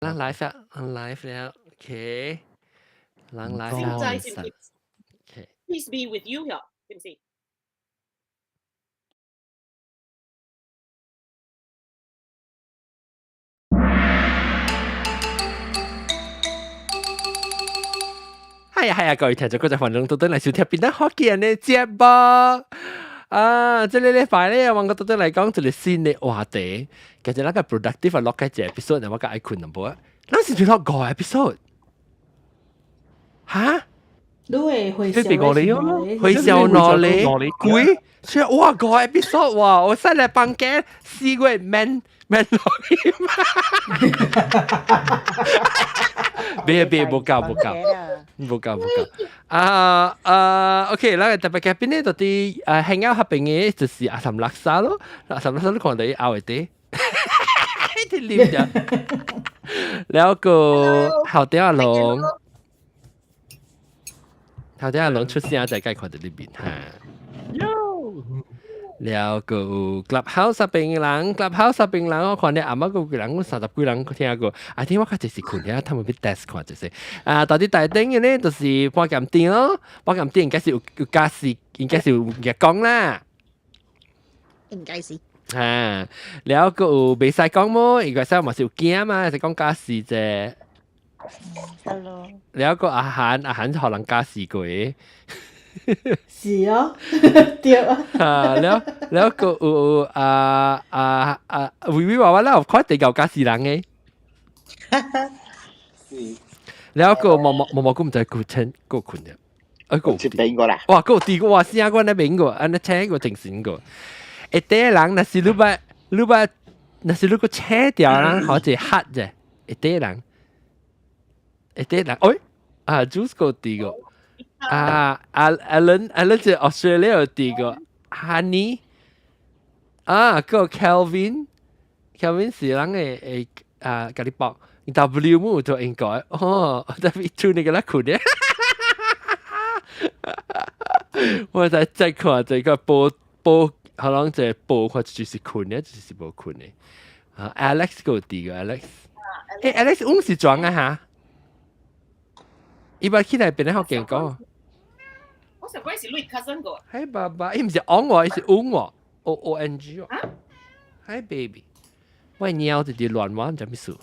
人 live 啊，人 live 了，OK，人 live 現了在是唔是，OK， Peace be with you 呀，是唔是？係啊係啊，各位聽眾，各位觀眾，都等來收聽邊單福建的節目。啊，這個禮拜咧，我覺得來講一個新的話題，其實咱個 productive 落個一個 episode，我較愛睏淡薄啊。咱是錄五個 episode，哈？你會回這別個你咯，回小哪裡？鬼？所以哇，五個 episode 哇！我使來房間4月免免落去嘛？別別，無夠無夠。無夠無夠啊啊！OK，咱個特別嘉賓咧，到底啊，興歐合併嘅就是阿岑垃圾咯，阿岑垃圾你看到伊後底，啲啉著，了個後底阿龍，後底阿龍出聲就該看到呢邊哈。了個有 Clubhouse 入邊人，Clubhouse 入邊人，我看你阿媽個幾人，30幾人聽過。啊，聽我較濟是困遐，他們去 test 看就是。啊，到底大頂嘅咧，就是半鹹店咯，半鹹店應該是有有家事，應該是有嘢講啦。應該是。啊，了個有袂使講麼？應該使嘛是有驚嘛，是講家事啫。 Hello。了個阿韓，阿韓是予人家事過。是哦，對啊。啊，了了個有啊啊啊，微微娃娃啦，有看地球家事人嘅。是。了個毛毛毛毛菇毋知古稱過困了，啊個出邊個啦？哇，個地個哇聲我那邊個，安尼請個精神個。一塊人若是你捌你捌，若是你個請掉人，好似黑啫，一塊人，一塊人，哎，啊，juice 個地個。啊，阿 Alan Alan 是 Australia 有個 Honey 啊，個 Kelvin Kelvin 是人嘅誒啊，共你報 W 冇就應該哦，特別做那個啦困嘅，我在再看這個報報，可能這報看就是困嘅，就是無困嘅。啊，Alex 個弟個 Alex，誒 Alex 翁是裝啊哈？伊捌起來變得好健講。我想講是你 cousin 個。 Hi 爸爸，伊毋是翁喎，伊是翁喎，O O N G 哦。Hi baby，我貓直直亂玩，唔知咩事。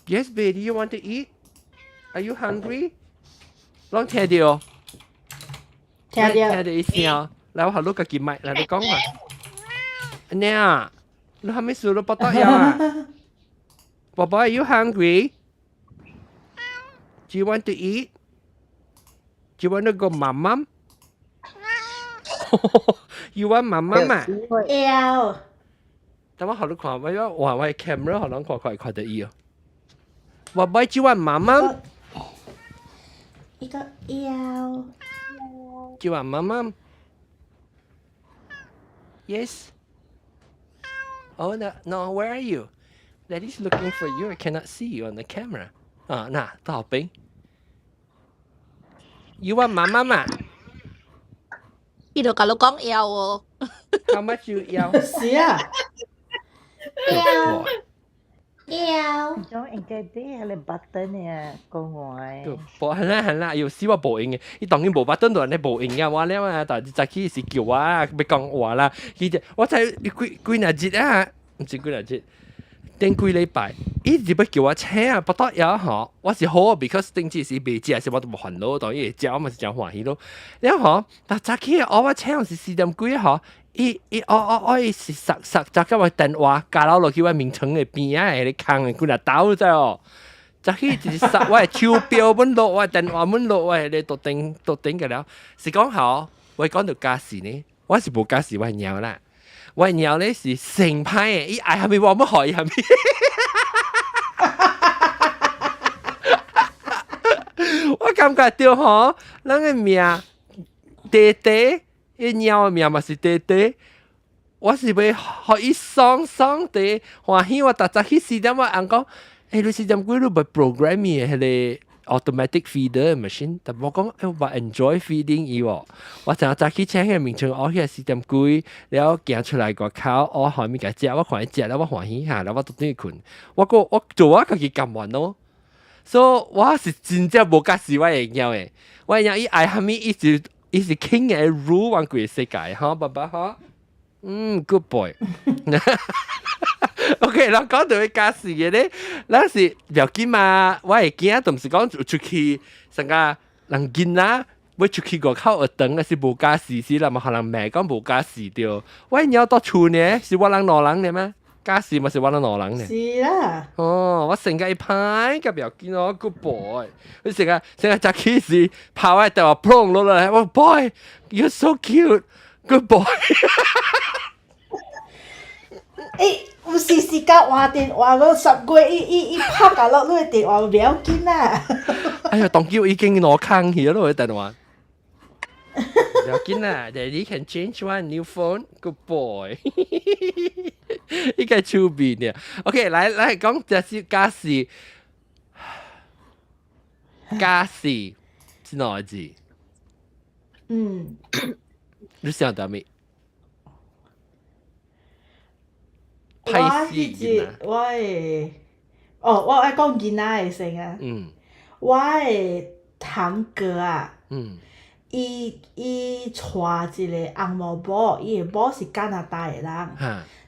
Yes baby, you want to eat? Are you hungry? 攏聽到？聽到。聽到伊聲，來我予你家己麥來你講嘛。按呢啊，你還沒事，你腹肚枵啊？寶寶，Are you hungry? Do you want to eat? Do you want to go mum mum? You want mum mum 啊？要。等我予你看，我我我 camera 予人看看看到伊哦。寶寶，Do you want mum mum？一個要。 Do you want mum mum? Yes. Oh no, no, where are you? Daddy's looking for you. I cannot see you on the camera. 啊，嗱，到後邊。You want 媽媽嘛？伊就共你講要哦。 How much you 要？是啊。要。要。種應該啲係你 button 嘅講話。無係啦係啦，有時我無用嘅，伊當然無 button 就按呢無用嘅，我了啊，但係早起是叫我欲講話啦，伊就我才幾幾若日啊，毋是幾若日。頂幾禮拜，伊就欲叫我請啊，腹肚枵吼，我是好，because 頂次是袂食，是我都無煩惱，當然會食，我嘛是真歡喜咯。了吼，但早起我請是4點幾吼，伊伊我我我伊是塞塞早起我電話加落落去我眠床的邊仔彼個空的幾若兜知哦。早起就是塞我的手錶本落，我的電話本落，我的個都頂都頂個了。是講吼，我講到家事呢，我是無家事，我係貓啦。我貓咧是成歹的，伊愛啥物我欲予伊啥物。我感覺著吼，咱的命短短，伊貓的命嘛是短短。我是欲予伊爽爽地歡喜。我逐早起4點我翁講，欸，你4點幾你欲 program 伊的彼個 automatic feeder machine，但我講我 enjoy feeding 伊喎。我成日早起請個名稱，我迄4點幾，了行出來外口，我後面共食，我看伊食了，我歡喜下，了我都轉去睏。我個我做我家己甘願咯。所以我是真正無教死我的貓的，我的貓伊愛啥物，伊是 king 的 rule 完規個世界，哈，爸爸哈。嗯，good boy。OK，咱講到教死的咧，咱是不要緊嘛。我的囝都毋是講出去，成個人囡仔欲出去外口學堂，還是無教死時啦嘛，予人罵講無教死著。我的貓蹛厝呢，是我人兩人的嗎？教死嘛是我人兩人呢。是啦。哦，我成個一歹個不要緊哦，good boy。我成個成個早起時跑我電話砰落來，我 boy，you're so cute，good boy。有時時間換電話，我10個月伊拍下落你的電話不要緊啦。哎呀，當叫已經攞坑去咯，個電話。不要緊啦，Daddy can change one new phone. Good boy。應該出面呢。OK，來來講，這是教死，教死是哪個字？嗯。你想到沒？我彼日我的，哦，我愛講囡仔的先啊。我的堂哥啊，伊娶一個紅毛某，伊的某是加拿大的人，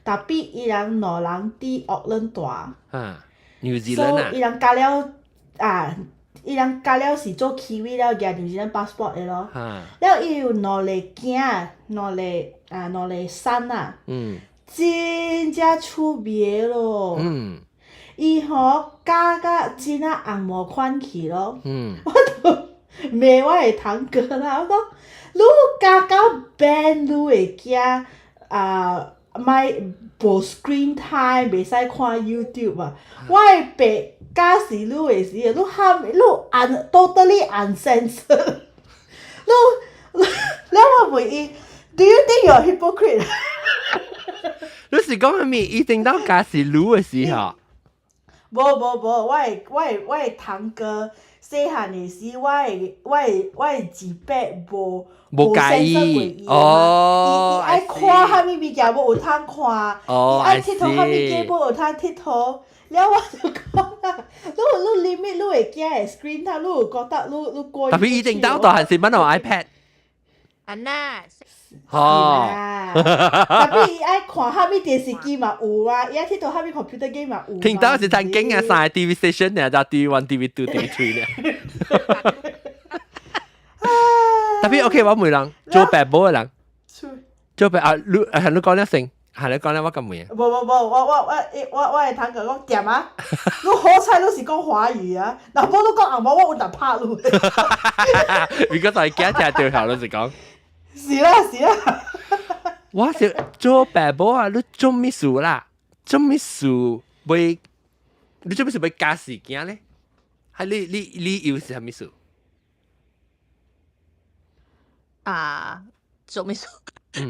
但比伊人兩人佇奧蘭大。哈，New Zealand 啊。伊人嫁了啊，伊人嫁了是做 Kiwi 了，舉 New Zealand passport 的咯。了伊有兩个囝，兩个啊，兩個孫啊。真正趣味咯。伊吼教甲真仔紅毛款去咯。我都罵我的堂哥啦，我講你教到 ban 你的囝啊，莫無 screen time，袂使看 YouTube 啊。我的爸教死你的時，你喊你 totally uncensored。你了我問伊，Do you think you're a hypocrite？你是講啥物？一定到教死你的時候。無無無，我的堂哥細漢的時，我的二伯無無介意哦，伊愛看啥物物件無有通看，伊愛𨑨迌啥物機無有通𨑨迌。了我就講啊，你 limit 你的囝的 screen time，你有覺得你過 Tapi 伊頂到大漢時捌用 iPad。安那。哦。 Tapi 伊愛看啥物電視機嘛有啊，伊愛𨑨迌啥物 computer game 嘛有。聽到是曾經啊，三個 TV station 呢，就 TV 1、TV 2、TV 3 呢。Tapi OK，我問人做爸母的人，做爸啊，你啊，你講了先，係你講了我咁問。無無無，我的堂哥講掂啊，你好彩你是講華語啊，若無你講紅毛，我有當拍你。如果就係驚聽對頭，你是講。是啦是啦。我是做爸母啊，你做咩事啦？做咩事會？你做咩事欲教死囝咧？係你有是啥物事？啊，做咩事？你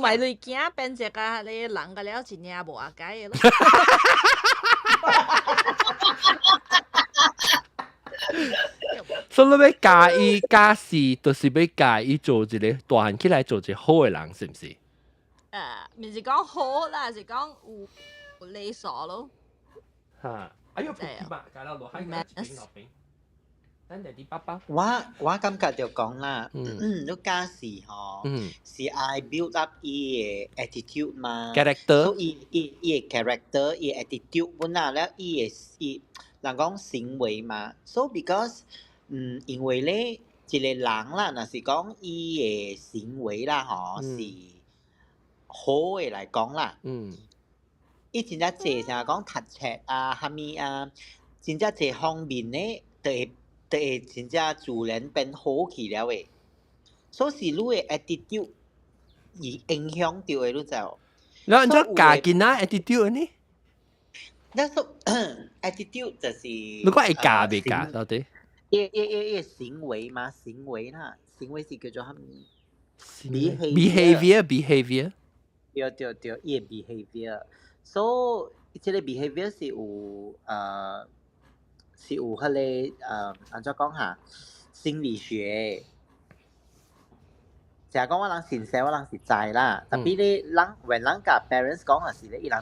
買你囝變一個你人個了，真正無阿解的咯。所以你欲教伊教死，就是欲教伊做一個大漢起來做一個好的人，是毋是？毋是講好啦，是講有禮數咯。哈！哎呦，噗嘛，搞到落海個一邊落邊。咱弟弟爸爸。我感覺就講啦，你教死吼，是愛 build up 伊的 attitude 嘛，character，所以伊的 character，伊 attitude 本啊，了伊的伊人講行為嘛，so because 因為咧一個人啦，若是講伊的行為啦，吼是好的來講啦，伊真正濟像講讀冊啊，啥物啊，真正濟方面咧，就會真正自然變好去了的。所以是你的 attitude 而影響到的，你知無？你按怎教囡仔 attitude 呢？那說 attitude 就是你講會教袂教到底？伊行為嘛，行為啦，行為是叫做啥物？behavior behavior。對對對，伊的 behavior。所以這個 behavior 是有是有彼個按怎講哈，心理學。成日講我人先生，我人是知啦，tapi 咧，人 when 人共 parents 講嘅時咧，伊人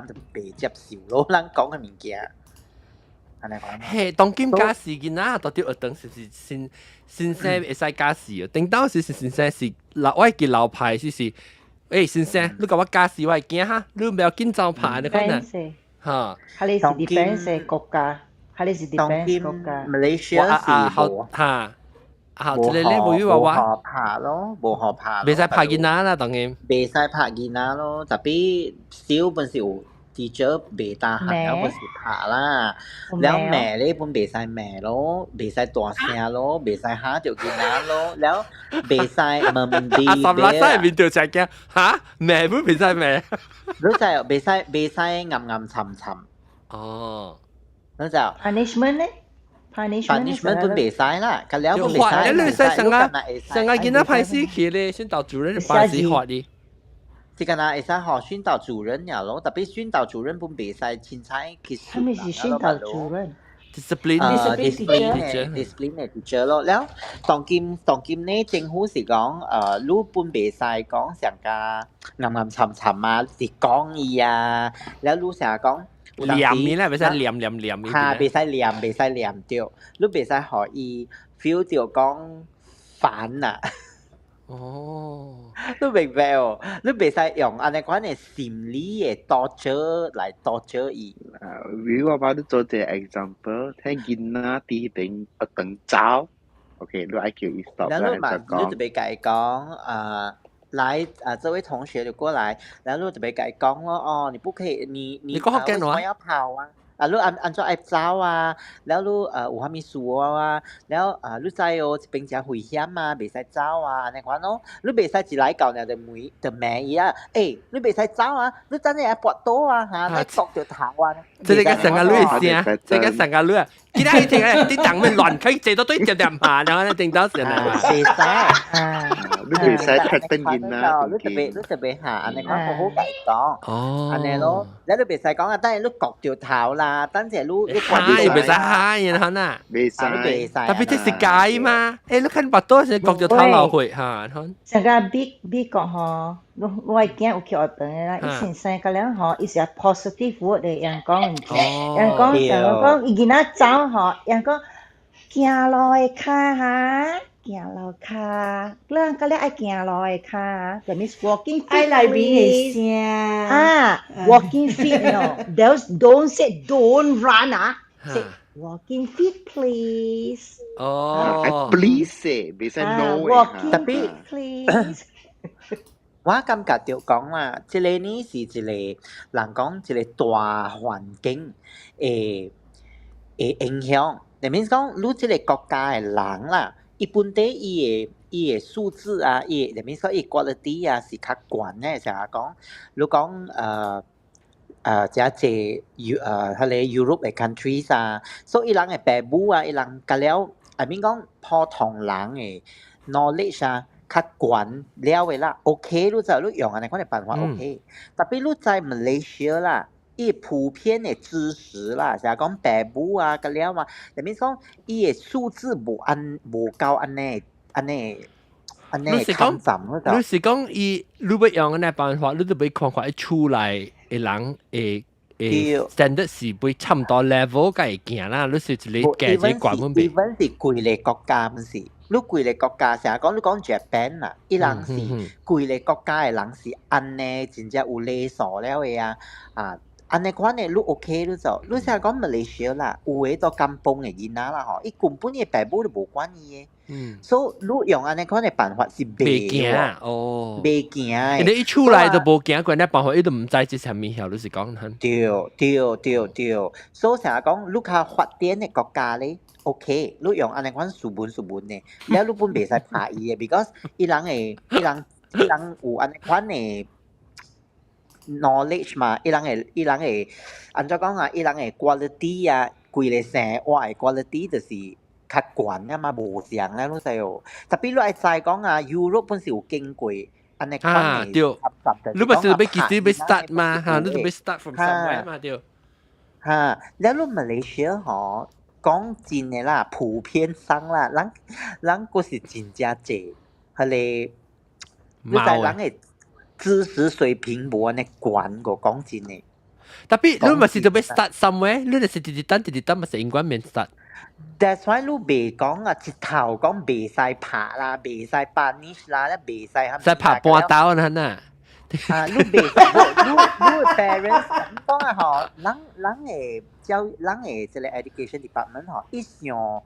就袂接受咯，人講嘅物件。按呢講。嘿，當今教示囡仔，到底學堂是是先先生會使教示啊？頂當時是先生是老，我記老派是，先生，你共我教示我的囝哈，你毋要緊走拍你看啊，嚇。係你是 depends 國家，係你是 depends 國家。 Malaysia 是無嚇。啊，這個咧無語話我無予拍咯，無予拍。袂使拍囡仔啦，當然。袂使拍囡仔咯，tapi 少本是有 teacher 袂 tahan 了本是拍啦，了罵咧本袂使罵咯，袂使大聲咯，袂使嚇著囡仔咯，了袂使問啲。阿三拉西面對隻驚嚇，罵本袂使罵。你就袂使暗暗沉沉。哦。你就 punishment 咧？ punishment 都袂使啦，佢了都袂使。你使上啊上個囡仔歹勢去咧，訓導主任把死罰你。是敢若會使予訓導主任爾咯，特別訓導主任本袂使凊彩去。他們是訓導主任。 discipline discipline discipline 的 teacher 咯，了當今呢政府是講你本袂使講上加暗暗沉沉啊，是講伊啊，了你成日講。念伊咧，袂使念念念。哈，袂使念，袂使念著，你袂使予伊 feel 著講煩啊。哦，你明白哦？你袂使用按呢款的心理的 torture 來 torture 伊。啊，如果我幫你做一個 example，聽囡仔佇彼邊學堂走，OK，你愛叫伊 stop 然後你嘛，你就欲共伊講啊。來啊，這位同學就過來，然後你就欲共伊講咯，哦，你不可以，你你講福建話為什麼要跑啊？啊，你按怎愛走啊？了你有啥物事啊？了啊，你知哦，這邊誠危險啊，袂使走啊，按呢款咯。你袂使一來到爾就問就罵伊啊！欸，你袂使走啊！你等下會跋倒啊！嚇，你撞著頭啊！這個上個女聲，這個上個女啊，其他一聽咧，啲人咪亂開，這都對點點罵，然後咧聽到時啊，袂使，你袂使 threaten 囡仔，你特別嚇，按呢款好好共伊講，哦，按呢咯，你都袂使講啊，等下你擱著頭啦，等下你嚇，袂使嚇，然後呢，袂使，袂使，特別這是假嘛，欸，你看跋倒時擱著頭流血嚇，上個美國吼，我囝有去學堂的啦，伊先生甲了吼，伊是 positive word 的，人講毋是，人講伊囡仔走吼，人講行路的跤哈，行路跤，你人甲你愛行路的跤，that means walking feet。愛內面的聲。啊，walking feet no，those don't say don't run 啊，say walking feet please。哦，please 說，袂使 no ，walking feet please。我感覺著講啦，這個呢是一個人講一個大環境會影響。that means 講，你這個國家的人啦，伊本底伊的素質啊，伊的 that means 講伊 quality 啊是較懸的，成日講，你講誠濟彼個 Europe 的 countries 啊，所以伊人的爸母啊，伊人甲了，I mean 講普通人的 knowledge 啊，較懸了的啦，OK，你知你用按呢款的辦法 OK。Tapi 你在 Malaysia 啦，伊普遍的知識啦，成日講爸母啊，甲了啊，that means 講伊的素質無夠按呢按呢抗戰。你是講伊，你欲用按呢辦法，你都欲看看伊厝內的人會 standard 是欲差毋多 level 才會行啦。你是一個加一個關門別。even 是規個國家毋是，你規個國家成日講你講 Japan 啦，伊人是規個國家的人是按呢真正有禮數了的啊，啊。按呢款的你 OK 你就，你成日講馬來西亞啦，有的都甘榜的囡仔啦吼，伊根本伊爸母都無管伊的。所以你用按呢款的辦法是袂行哦，袂行的。你一出來就無行過，那辦法伊都毋知這啥物曉，你是講很。對對對對，所以成日講你較發展的國家咧，OK，你用按呢款斯文斯文的，了你本袂使拍伊的，because 伊人有按呢款的 knowledge 嘛，伊人會按怎講啊？伊人的 quality 啊，規個生活的 quality 就是較懸啊嘛，無相咧，你知哦。Tapi 你愛知講啊，Europe 本是有經過按呢款的。對，你不是欲其實欲 start 嘛？哈，你就欲 start from somewhere 嘛？對。哈，了你馬來西亞吼，講真的啦，普遍上啦，咱咱閣是真正濟，彼個你知人的知識水平無按呢懸過，講真的。 Tapi 你嘛是著欲 start somewhere，你就是直直等直直等，嘛是永遠免 start。 That's why 你袂講啊，一頭講袂使拍啦，袂使 punish 啦，咧袂使蝦使拍半刀啦呐。啊，你袂使，你你 parents 講啊吼，人人的教人的這個 education department 吼，伊想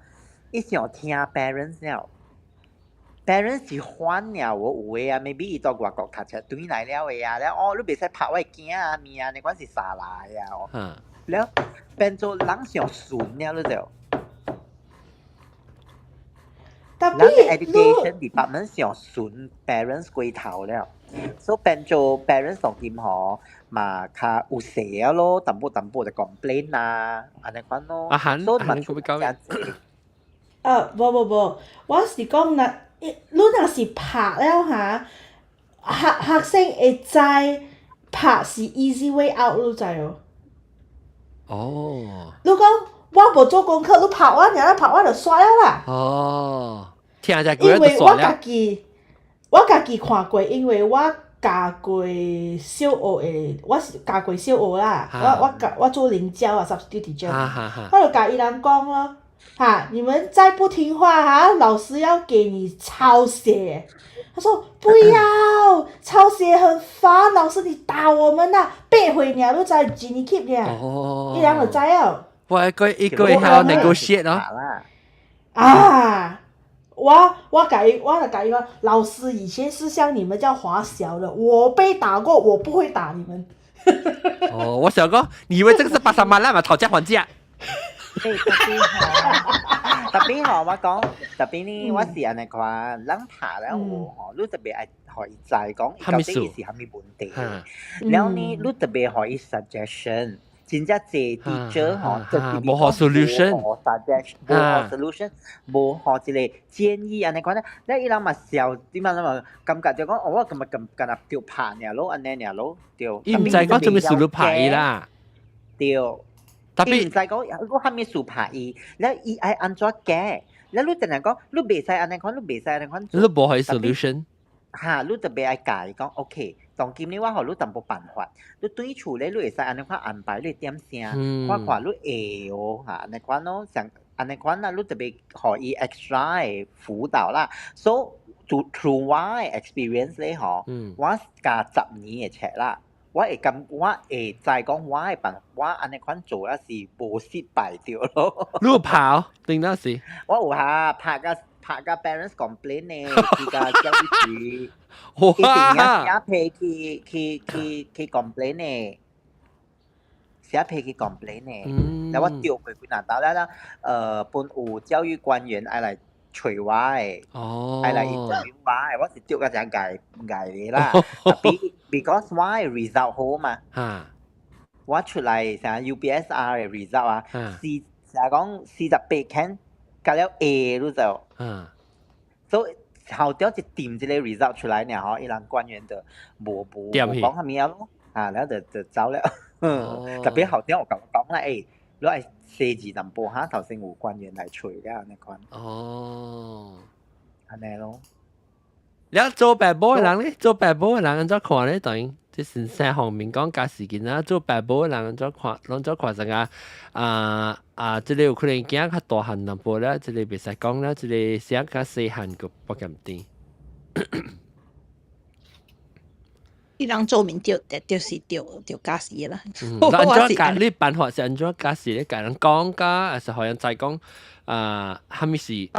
伊想聽 parents 了。parents 是煩了，我有的啊，maybe 伊到外國讀冊轉來了的啊，了哦，你袂使拍我的囝啊，物啊，你管是啥來啊？哦，了變做人上順了，你就。 Tapi 人 education department 上順 parents 過頭了，所以變做 parents 當今吼嘛較有勢啊咯，淡薄淡薄就 complain 啦，按呢款咯。啊韓，所以嘛韓會講。無無無，我是講若，你若是拍了哈，學學生會知拍是 easy way out，你知無？哦。你講我無做功課，你拍我，爾你拍我就煞了啦。哦，聽者因為我家己，我家己看過，因為我教過小學的，我是教過小學啦。我我教我做臨教啊，substitute teacher，我就共伊人講咯，哈，你們再不聽話哈，老師要給你抄寫。他說不要，抄寫很煩，老師你打我們啦，8歲爾，你知一年級爾，伊人就知了。我一個一個會曉 negotiate 咯。啊！我我共伊，我就共伊講，老師以前是像你們叫華小的，我被打過，我不會打你們。哦，我想講，你以為這個是巴沙馬拉嘛？討價還價。特別吼，特別吼，我講特別呢，我是按呢看，人拍了有吼，你特別愛予伊知講，伊到底伊是啥物問題。了呢，你特別予伊 suggestion。真正濟 teacher 吼，就是無予 solution，無 suggestion，無予 solution，無予一個建議按呢款咧，咧伊人嘛笑，點啊嘛感覺就講，哦，我今日咁敢若著拍爾咯，按呢爾咯，對。伊毋知講做咩事你拍伊啦。對。特別伊毋知講我啥物事拍伊，咧伊愛按怎改？咧你定定講，你袂使按呢款，你袂使按呢款。你無予 solution。哈，你特別愛教伊講，OK，當今呢，我予你淡薄辦法，你轉厝咧，你會使按呢款安排，你點聲，看看你會哦，哈，按呢款咯，像按呢款啦，你特別予伊 extra 的輔導啦，所以 through 我的 experience 咧，吼，我教10年的冊啦，我會感，我會知講我的辦，我按呢款做啦是無失敗著咯。你有拍定那是？我有下拍甲。拍甲 parents complain 呢，去甲教育局，一定要寫批去去去去 complain 呢，寫批去 complain 呢。然後我調過幾若道了啦，本有教育官員愛來揣我的，愛來 interview 我的，我是調甲誠𠢕𠢕的啦。特別 because 我的 result 好嘛，我出來啥 UPSR 的 result 啊，四成講48 can。加了 A 你就，所以後調一掂這個 result 出來呢，吼，伊人官員就無無無講啥物啊咯，啊，然後就就走了。特別後調我共我講啦，欸，你愛寫字淡薄哈，頭先有官員來揣了按呢款。按呢咯。了做爸母的人咧，做爸母的人按怎看咧？等於這先生方面講家事件啊，做爸母的人按怎看？攏怎看成啊？啊啊！這個有可能囝較大漢淡薄咧，這個袂使講啦，這個寫較細漢個不鹹甜。伊人做面著，就是著著教死啦。按怎教？你辦法是按怎教死咧？共人講甲，還是予人知講啊？啥物事？你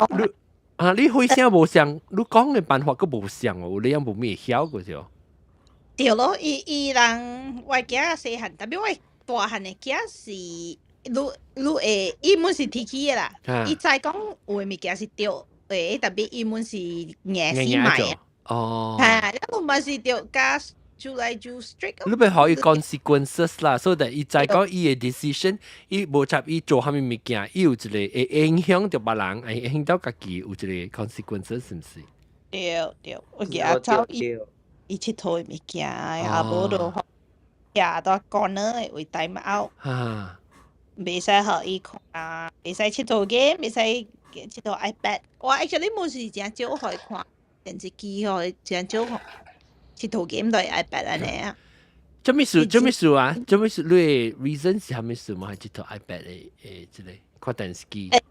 啊，你歲聲無相，你講的辦法閣無相哦，你樣無咩曉過就。對咯，伊伊人我囝細漢，特別我大漢的囝是，愈愈會，伊本是提起的啦。伊知講有的物件是對的，特別伊本是硬死買。哦。哈，了嘛是著教愈來愈 strict。你欲予伊 consequences 啦，所以伊知講伊的 decision，伊無插伊做啥物物件，伊有一個會影響著別人，會影響到家己有一個 consequences，是毋是？對對，我記得走伊伊𨑨迌的物件，啊無就徛到 corner 的位 time out。袂使予伊看，袂使𨑨迌 game，袂使𨑨迌 iPad。我 actually 無是誠少予伊看電視機，予伊誠少予𨑨迌 game 都係 iPad 按呢啊。做咩事？做咩事啊？做咩事？你的 reason 是啥物事嘛？係𨑨迌 iPad 的這個看電視機。欸，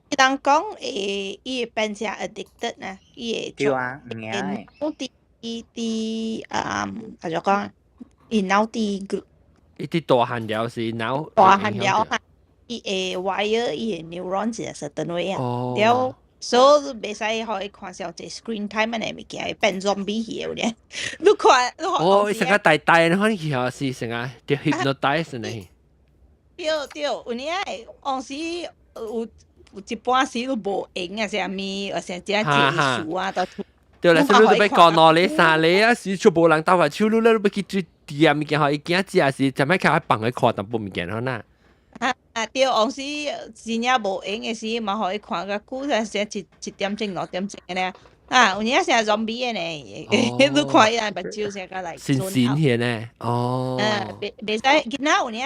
伊人講會伊會變成 addicted 啊，伊會對啊，毋驚。腦佇佇啊，按怎講？伊腦佇伊佇大漢了是腦大漢了，伊會 wire 伊的 neuron 是 certain way 啊。了，所以袂使予伊看傷濟 screen time 按呢物件，會變 zombie 去有咧。你看，你看。哦，伊成個大大的款去吼，是成個著 hypnotize 呢。對對，有影會往時有一半時都無閒啊，啥物，或者真濟事啊，都。對啦，所以你欲講兩个三個啊，是全部人鬥下手，你咧欲去追掂物件，予伊囝食是，就欲較放去看淡薄物件好呐。啊對，往時真正無閒的時，嘛予伊看較久，才一點鐘2點鐘按呢。啊，有影成 zombie 的呢，你看伊目睭成個來。神神去呢？哦。嗯，袂使囡仔有影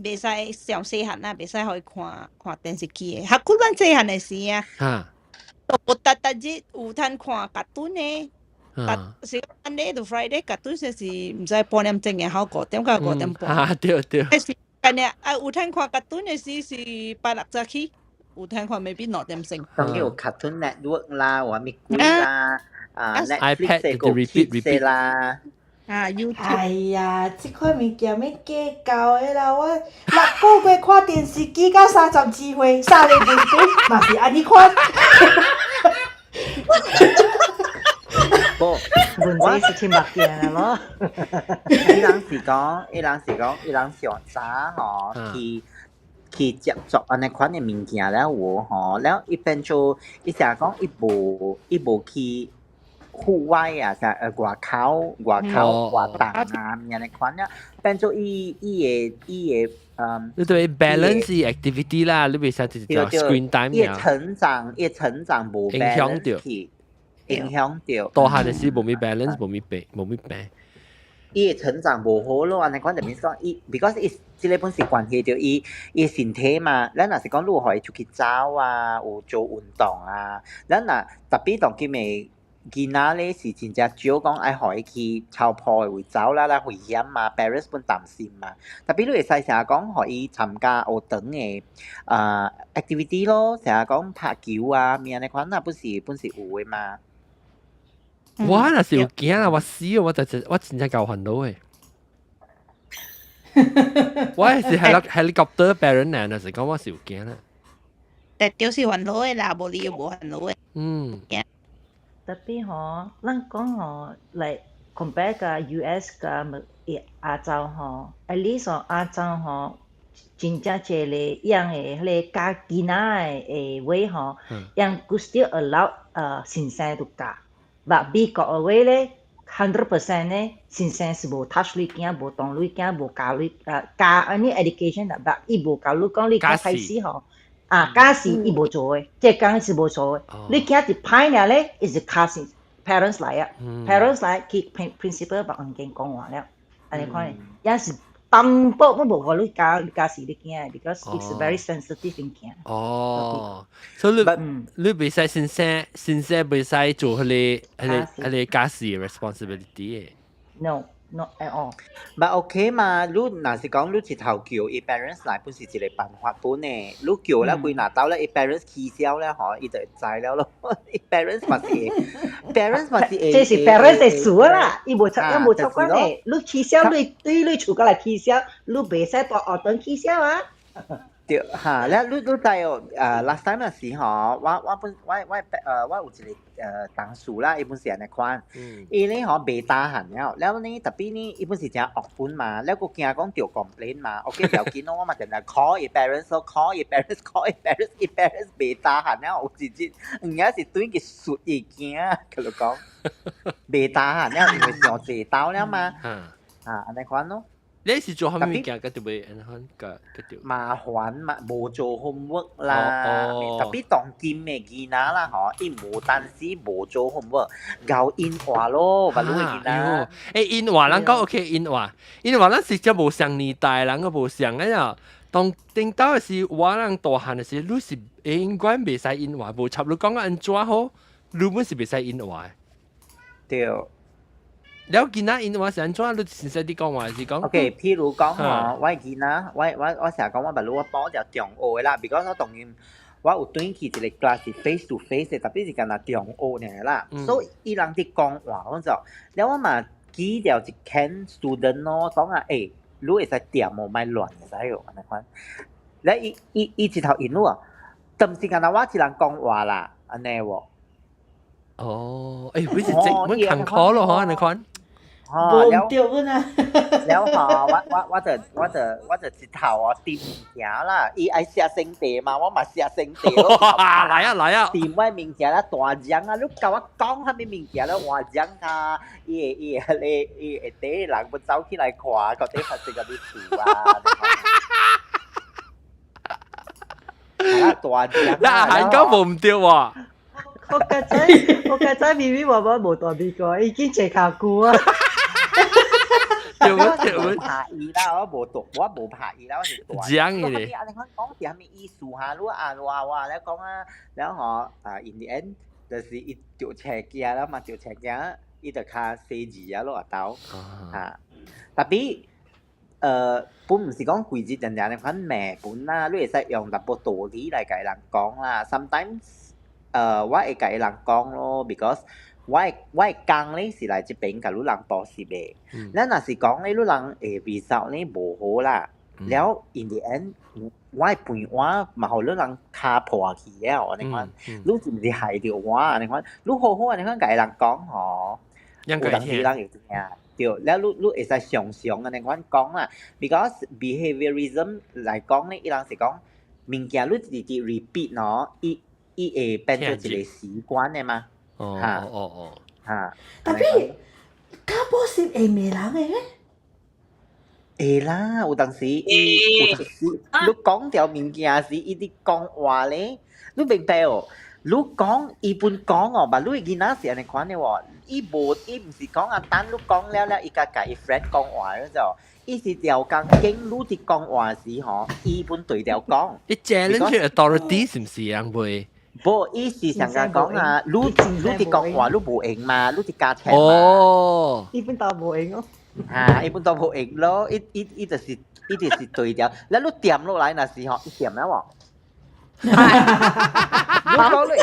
袂使上細漢啊，袂使予伊看看電視機的。較久咱細漢的時啊，無逐逐日有通看卡通的。逐是 Monday to Friday 卡通就是毋知半點鐘的，好5點到5點半。啊，對對。是按呢啊，有通看卡通的時是拜六早起，有通看 maybe 2點鐘。當然有 Cartoon Network 啦，有啥物鬼啦，啊 Netflix 個 Kids 啦。啊，YouTube。哎呀，這款物件免計較的啦，我6個月看電視機到32歲，三个問題嘛是按呢款。無，問題是去目鏡咯。伊人是講，伊人是講，伊人上早吼去接觸按呢款的物件了有吼，了伊變做伊成日講伊無去戶外啊，啥外口活動啊，物按呢款了，變做伊的。你對 balance activity 啦，你袂使直接 screen time。伊成長無影響著，影響著。大漢的時無咪 balance，無咪病，無咪病。伊的成長無好咯，按呢款就變講伊，because 伊這个本是關係著伊身體嘛。咱若是講你有予伊出去走啊，有做運動啊，咱若 tapi 當今的囡仔咧是真正少講愛予伊去草坡的位走啦，啦危險嘛，parents 本擔心嘛。Tapi 你會使成日講予伊參加學堂的啊 activity 咯，成日講拍球啊，物按呢款啊，本是有的嘛。我若是有驚啊，我死我就我真正夠煩惱的。我是 helicopter parent 呢，若是講我是有驚啦。但就是煩惱的啦，無理由無煩惱的。Tapi 吼，咱講吼，like compare 佮 US 佮亞洲吼，at least 亞洲吼，真正濟個樣的彼个教囡仔的話吼，樣閣 still allow 先生都教。但美國的話咧，100% 咧，先生是無 touch 你囝，無動你囝，無教你教按呢 education 啦，但伊無教你講你開始吼。啊，教示伊無做的，這工是無做的。你囝一歹爾咧，伊就敲是 parents 來啊，parents 來去 principal 別案件講話了，按呢款，也是淡薄都無予你教教示你囝，because it's very sensitive 物件。哦，所以你袂使先生先生袂使做彼個教示 responsibility 的。 No。Not at all。 But OK 嘛，你若是講你一頭叫伊 parents 來，本是一個辦法本呢。你叫了幾若兜咧，伊 parents 起痟了吼，伊就會知了咯。伊 parents 嘛是，parents 嘛是會。這是 parents 的事啦，伊無插，伊無插關的。你起痟，你對你厝過來起痟，你袂使蹛學堂起痟啊。對，嚇！你知哦？Last time 嗰時吼，我本我我我有一個同事啦，伊本是按呢款，伊咧吼袂 tahan 了，了呢 tapi 呢，伊本是誠惡本嘛，了閣驚講著 complain 嘛，OK 不要緊咯，我嘛定定 call 伊 parents 咯，call 伊 parents，call 伊 parents，伊 parents 袂 tahan 了，有一日有影是對佢術伊驚，佢就講袂 tahan 了，因為上濟兜了嘛，啊，按呢款咯。你是做啥物物件？佮特別按款佮著麻煩嘛，無做 homework 啦，tapi 當今的囡仔啦吼，伊無單止無做 homework，𠢕𪜶話咯，巴魯的囡仔。欸，𪜶話人講 OK，𪜶話，𪜶話咱是才無相年代，人個無相個呀。當頂到的是我人大漢的時，你是應該袂使𪜶話，無插你講按怎好，你本是袂使𪜶話。對。了囡仔𪜶話是按怎？你先生你講話是講？OK，譬如講吼，我囡仔，我成日講我捌我報條中學的啦，because 我當然我有轉去一個 class 是 face to face 的，特別是干焦中學爾啦，所以伊人佇講話，我就，了我嘛記著一間 student 咯，講啊，欸，你會使恬無，莫亂會使哦，按呢款。了伊伊伊一頭應你啊，但是干焦我一人講話啦，按呢喎。哦，欸，不是這，阮艱苦咯，嗬，按呢款。哦，無對啊！了吼，我就一頭哦掂物件啦，伊愛寫生地嘛，我嘛寫生地咯。來啊來啊！掂我物件啦，大獎啊！你共我講啥物物件咧？換獎啊！伊會伊會彼个伊會底人要走起來看，到底發生啥物事啊？啊，大獎！那韓國無毋對喎。我家仔明明話我無蹛美國，已經坐較久啊。對唔對？我怕伊啦，我無讀，我無怕伊啦，我是大。講伊咧。按呢款講是啥物意思哈？你啊話話咧講啊，了吼啊，in the end 就是伊著車囝了嘛，著車囝，伊就較細字啊，落下兜嚇。Tapi 本毋是講規日定定按呢款罵本啦，你會使用淡薄道理來共伊人講啦。Sometimes 我會共伊人講咯，because 我的工咧是來這邊共你人補習的。咱若是講咧，你人會 result 咧無好啦，了 in the end 我的飯碗嘛予你人敲破去了，按呢款，你是毋是害著我按呢款？你好好按呢款共伊人講吼，有當時人會聽。對，了你你會使常常按呢款講啦，because behaviorism 來講咧，伊人是講物件你直直 repeat 喏，伊伊會變做一個習慣的嘛。哦哦哦，嚇。 Tapi 教補習會罵人的咩？會啦，有當時伊有當時你講著物件時，伊佇講話咧，你明白哦？你講伊本講哦，但你囡仔是按呢款的喎，伊無伊毋是講啊，等你講了了，伊才共伊 friend 講話了就，伊是調工經你佇講話時吼，伊本對調講。伊 challenge authority 是毋是人會？無，伊是上甲講啊，你你佇講話你無閒嘛，你佇加錢嘛。哦。伊本都無閒哦。嚇，伊本都無閒咯，伊伊伊就是伊就是對調，了你掂落來若是吼，伊掂了無？你講你，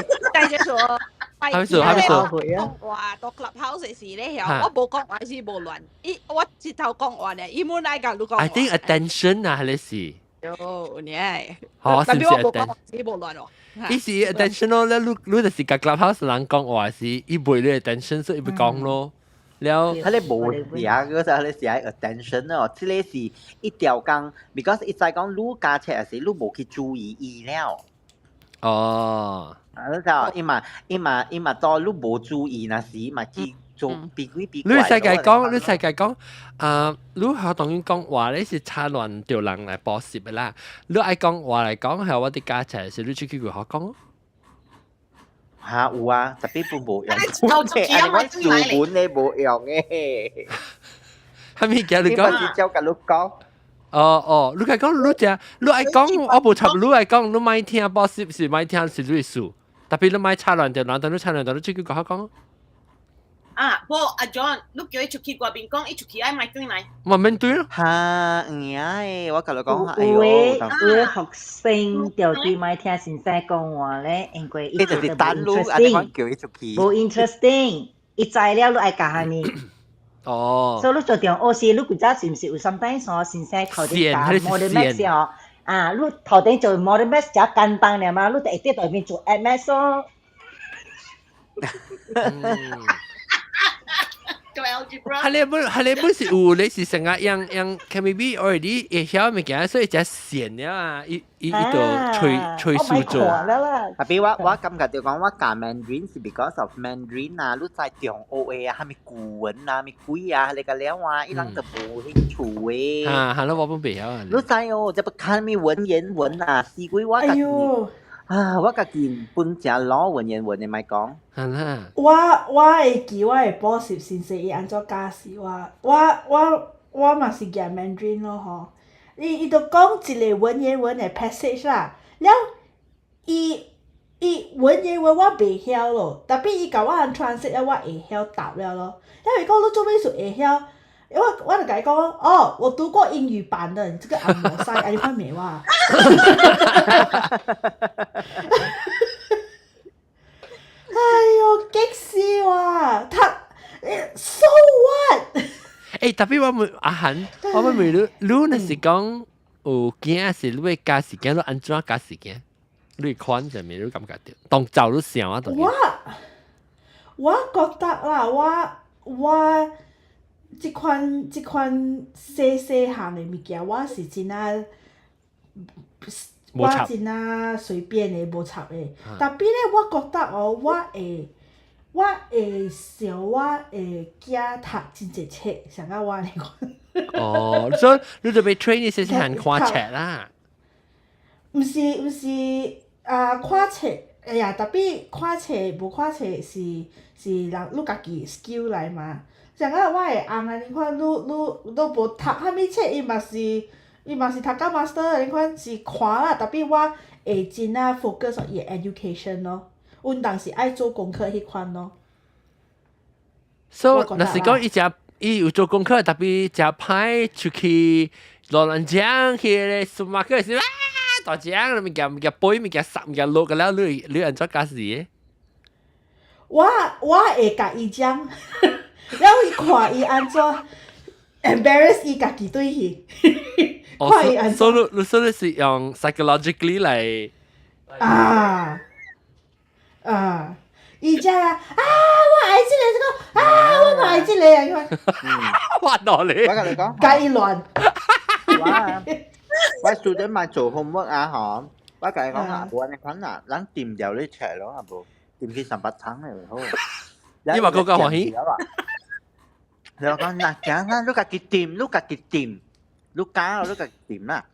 繼續說。還沒說，還沒說。講話到 clubhouse 時咧，我無講話是無亂，伊我一頭講話咧，伊滿來共你講。 I think attention 啊，係是。有你愛。好，是唔是 attention？是無亂哦。伊是 attention 咯，咧你你就是共 clubhouse 人講話是，伊袂你 attention，所以伊會講咯。了，佢咧無寫，嗰陣佢咧寫 attention 哦，這個是一條工，because 伊知講你加冊時，你無去注意伊了。哦。啊，你知伊嘛伊嘛伊嘛當你無注意那時嘛去做比鬼比你世界講，你世界講，啊，你學當然講話你是插亂著人來補習的啦。你愛講話來講，係我佇教冊時，你出去佢學講。嚇有啊，特別本無用，啊，我書本咧無用嘅。係咪叫你講？是照共你講。哦哦，你講你只，你愛講，我無插，你愛講，你莫聽補習是莫聽是你事，特別你莫插亂著人，等你插亂著，你出去學講。啊，無阿 John，你叫伊出去外面講，伊出去愛莫轉來。嘛免對咯。嚇，有影的，我共你講，哎有的有的學生就對莫聽先生講話咧，因為伊就是等你，按呢款叫伊出去。無 interesting，伊知了你愛教啥物。哦。所以你做中學時，你古早是毋是有 sometimes 吼先生頭頂教 modern maths 吼？啊，你頭頂做 modern maths 較簡單爾嘛，你就會佇內面做 add maths 咯。做 algebra。係你本係你本是有，你是成日用用 KMB already 會曉物件，所以才線了啊！伊伊伊就吹吹數做。特別我感覺就講我教 Mandarin 是 because of Mandarin 啊，你在中學的啊，啥物古文啊，啥物鬼啊，你個了啊，伊人就無興趣的。啊，係咯，我本袂曉啊。你知哦，這不看啥物文言文啊，死鬼我家己啊，我家己本誠老文言文的，莫講。係啦。我會記我的補習先生伊按怎教示我，我我我嘛是舉 Mandarin 咯吼。伊伊就講一个文言文的 passage 啦，了伊伊文言文我袂曉咯，tapi 伊共我 translate 了，我會曉答了咯。因為講你做咩事會曉？我我就共伊講，哦，我讀過英語版的，你這個紅毛屎，按呢款罵我。哎喲，激死我！讀，so what？欸，tapi 我問阿韓，我問問你，你若是講有囝是你會教時間，你按怎教時間？你款啥物？你感覺著？當照你想啊，當我我覺得啦，我我這款這款細細項的物件，我是真啊，我真啊隨便的，無插的。tapi 咧，我覺得哦，我會我會想我的囝讀真濟冊，像甲我按呢款。哦，所以你就欲 train 伊細細漢看冊啦。毋是毋是啊，看冊，哎呀，tapi 看冊無看冊是是人你家己 skill 來嘛。像甲我的翁按呢款，你你你無讀啥物冊，伊嘛是伊嘛是讀到 master 按呢款是看啦，tapi 我會真啊 focus on 伊的 education 咯。阮當時愛做功課彼款咯。所以若是講伊食伊有做功課，tapi 食歹出去路人講去咧 supermarket 時啊，大隻物件物件杯物件濕物件落個了，你你按怎教事的？我我會共伊講，了伊看伊按怎 embarrass 伊家己對去。看伊按怎。所以你所以是用 psychologically 來啊啊！伊只啊啊！我愛這个這個啊！我嘛愛這个啊！我哪裡？我共你講，共伊亂。我我 student 嘛做 homework 啊，嗬，我共伊講啊，無按呢款啊，咱掂掉你冊咯，啊無掂去三百湯嘅好。你嘛閣較歡喜？你我講嗱，講啊，你家己掂，你家己掂，你教你家己掂啦。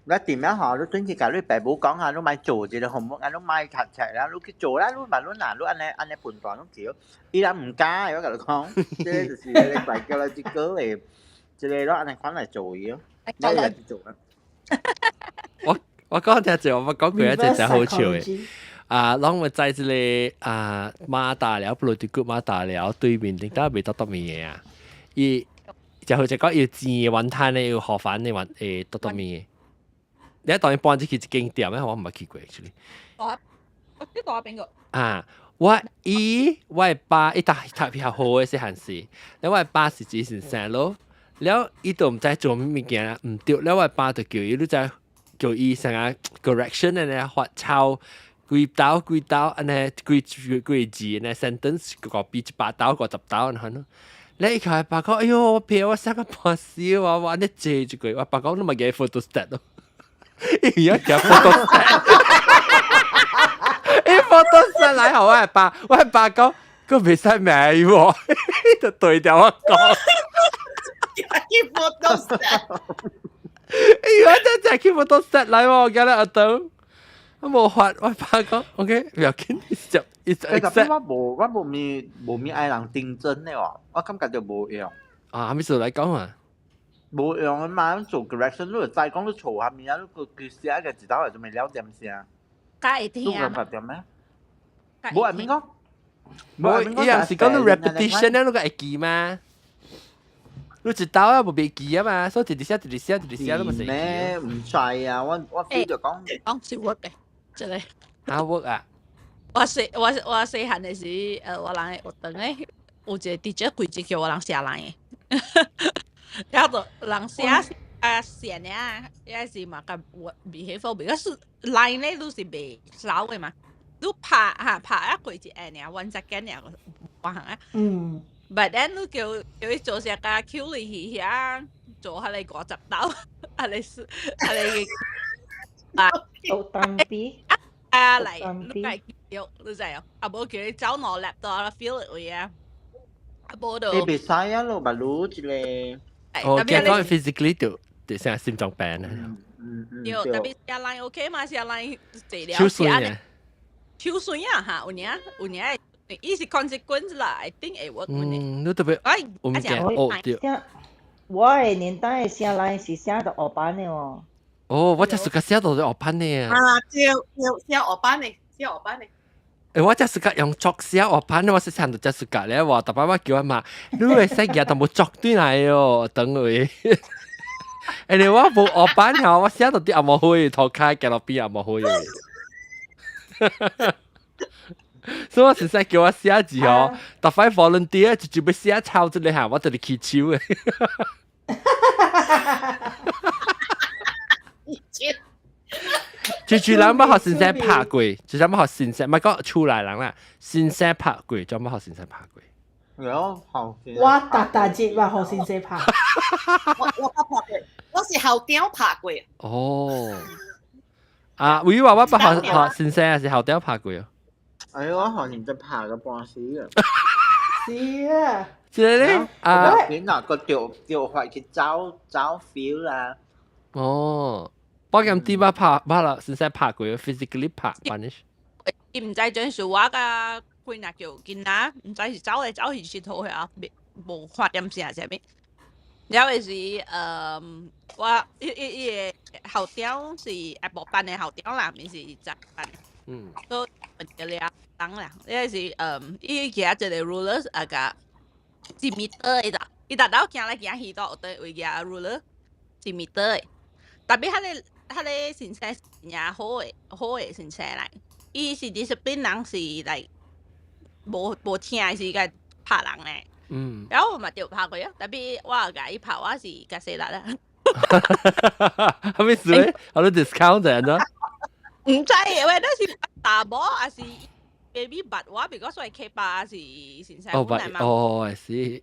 你掂了吼，你轉去共你爸母講下，你莫做這个 homework 啊，你莫讀冊啦，你去做啦，你嘛你若你按呢按呢判斷攏對。伊人毋敢，我共你講，這个就是個 psychological 的，這个攏按呢款來做伊咯，你來去做啊。我我講聽者，我講過一隻真好笑的。啊，攏會在這个啊馬大寮，布魯迪谷馬大寮對面頂搭賣獨獨麵的啊。伊就好似講有煎的雲吞的，有河粉的雲誒獨獨麵的。你當伊搬入去一間店咩？我毋捌去過，actually。大，我知大邊個？啊，我伊我的爸伊讀讀比較好的細漢時，了我的爸是一先生咯，了伊都毋知做啥物件毋對，了我的爸就叫伊，你知叫伊啥個 correction 按呢發抄幾刀幾刀按呢幾幾幾字按呢 sentence 個比100刀50刀按呢咯。你伊看爸講，哎喲，我騙我寫個半死，我我按呢借一句，我爸講你嘛給 photostat 咯。伊要寄 photostat，伊 photostat 來予我爸，我爸講，閣袂使罵伊喎，就對著我講。去 photostat，哎呦，真正去 photostat 來喎，今日阿東，我無法，我爸講，OK，不要緊，就一直 accept。我無我無咪無咪愛人訂正的喎，我感覺就無用。啊，啥物事來講啊？無用的嘛，做 correction 你就知講你錯啥物啊，你個佢寫個一道係做咩了點聲？較會聽。你感覺點咩？無係邊個？無，伊人是講你 repetition 咧，你個會記嗎？你一道啊，無袂記啊嘛，所以一直寫，一直寫，一直寫，你嘛會記。咩？毋知啊，我我 feel 就講。講是 work 的，這个。啊 work 啊！我細我我細漢的時，我人學堂咧，有一個 teacher 規日叫我人寫 line 的，然後就人寫啊線啊，也是嘛，共 behave，because line 咧都是袂老的嘛，你拍哈拍啊過一下爾，one second 爾，半項啊。But then 你叫叫伊做啥甲 Q 入去遐做彼个50刀，啊你是啊你啊，豆單比啊來，你該叫你知哦，啊無叫伊走兩粒到 feel 位啊，啊無就。欸，袂使啊，咯，目滷一个。哦，驚講 physically 就就成心臟病啊。嗯嗯。對，tapi 寫 line OK 嘛，寫 line 濟了。手酸啊。手酸啊，哈，有影有影，伊是 consequence 啦，I think 會 work。嗯，你特別，我唔驚，哦對。我的年代寫來是寫到黑板的哦。哦，我這是個寫到黑板的啊。啊，對對，寫黑板的，寫黑板的。欸，我這是個用作寫黑板的，我是想到這是個咧，我特別我叫我媽，你會使舉都無作對來哦，等佢。欸，你我無黑板吼，我寫到啲紅毛灰，塗跤行路邊紅毛灰。所以我實在叫我寫字哦，特擺 volunteer 就就欲寫抄這個下，我就嚟起手的。就就人捌予先生拍過，就人捌予先生，毋係講厝內人啦，先生拍過，就捌予先生拍過。有後我逐逐日捌予先生拍。我捌拍過，我是校長拍過。哦。啊，會話我捌予予先生還是校長拍過啊？哎，我予先生拍個半死啊！是啊。這個咧啊，邊哪個掉掉塊去走走 feel 啦？哦，我咁啲捌拍捌啦，先生拍過，physically 拍 punish。伊毋知陣時我佮幾若叫囡仔，毋知是走來走去佚佗遐，無看電視還是啥物。了的時，我伊伊伊个校長是下晡班的校長啦，毋是早班的。都一個當啦，了是，伊舉一個 ruler 啊共一米的啦，伊逐晝行來行去都有佇位舉 ruler 一米的。特別彼個先生真正好的好的先生來，伊是 discipline 人是來無無聽是共拍人咧。然後我嘛著拍過啊，特別我共伊拍，我是較細力啦。啥物事咧？好多 discount 就係喏。毋知喂，那是查某還是 baby 捌我，because 我係爸是先生。哦，捌哦，是，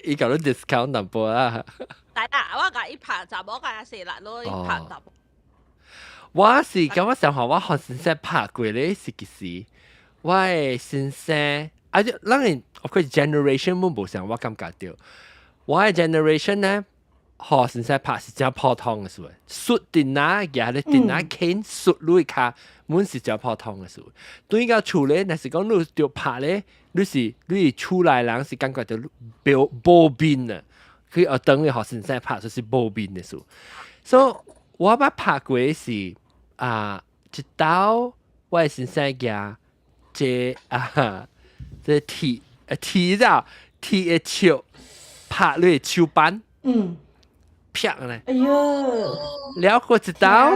伊共你 discount 淡薄啊。但啦，我共伊拍查某較細力咯，伊拍查某。我是感覺上學我予先生拍過咧是幾時？我的先生啊，就咱的 of course generation 滿無相，我感覺著。我的 generation 呢，予先生拍是真普通的事。摔電腦，舉咧電腦鉗摔你跤，滿是真普通的事。對到厝咧，若是講你著拍咧，你是厝內人是感覺著無無面啊。去學堂予先生拍就是無面的事。所以我捌拍過是啊，一道我的先生舉這啊，這鐵鐵咋鐵的尺拍你的手板，啪咧。哎喲！了過一道，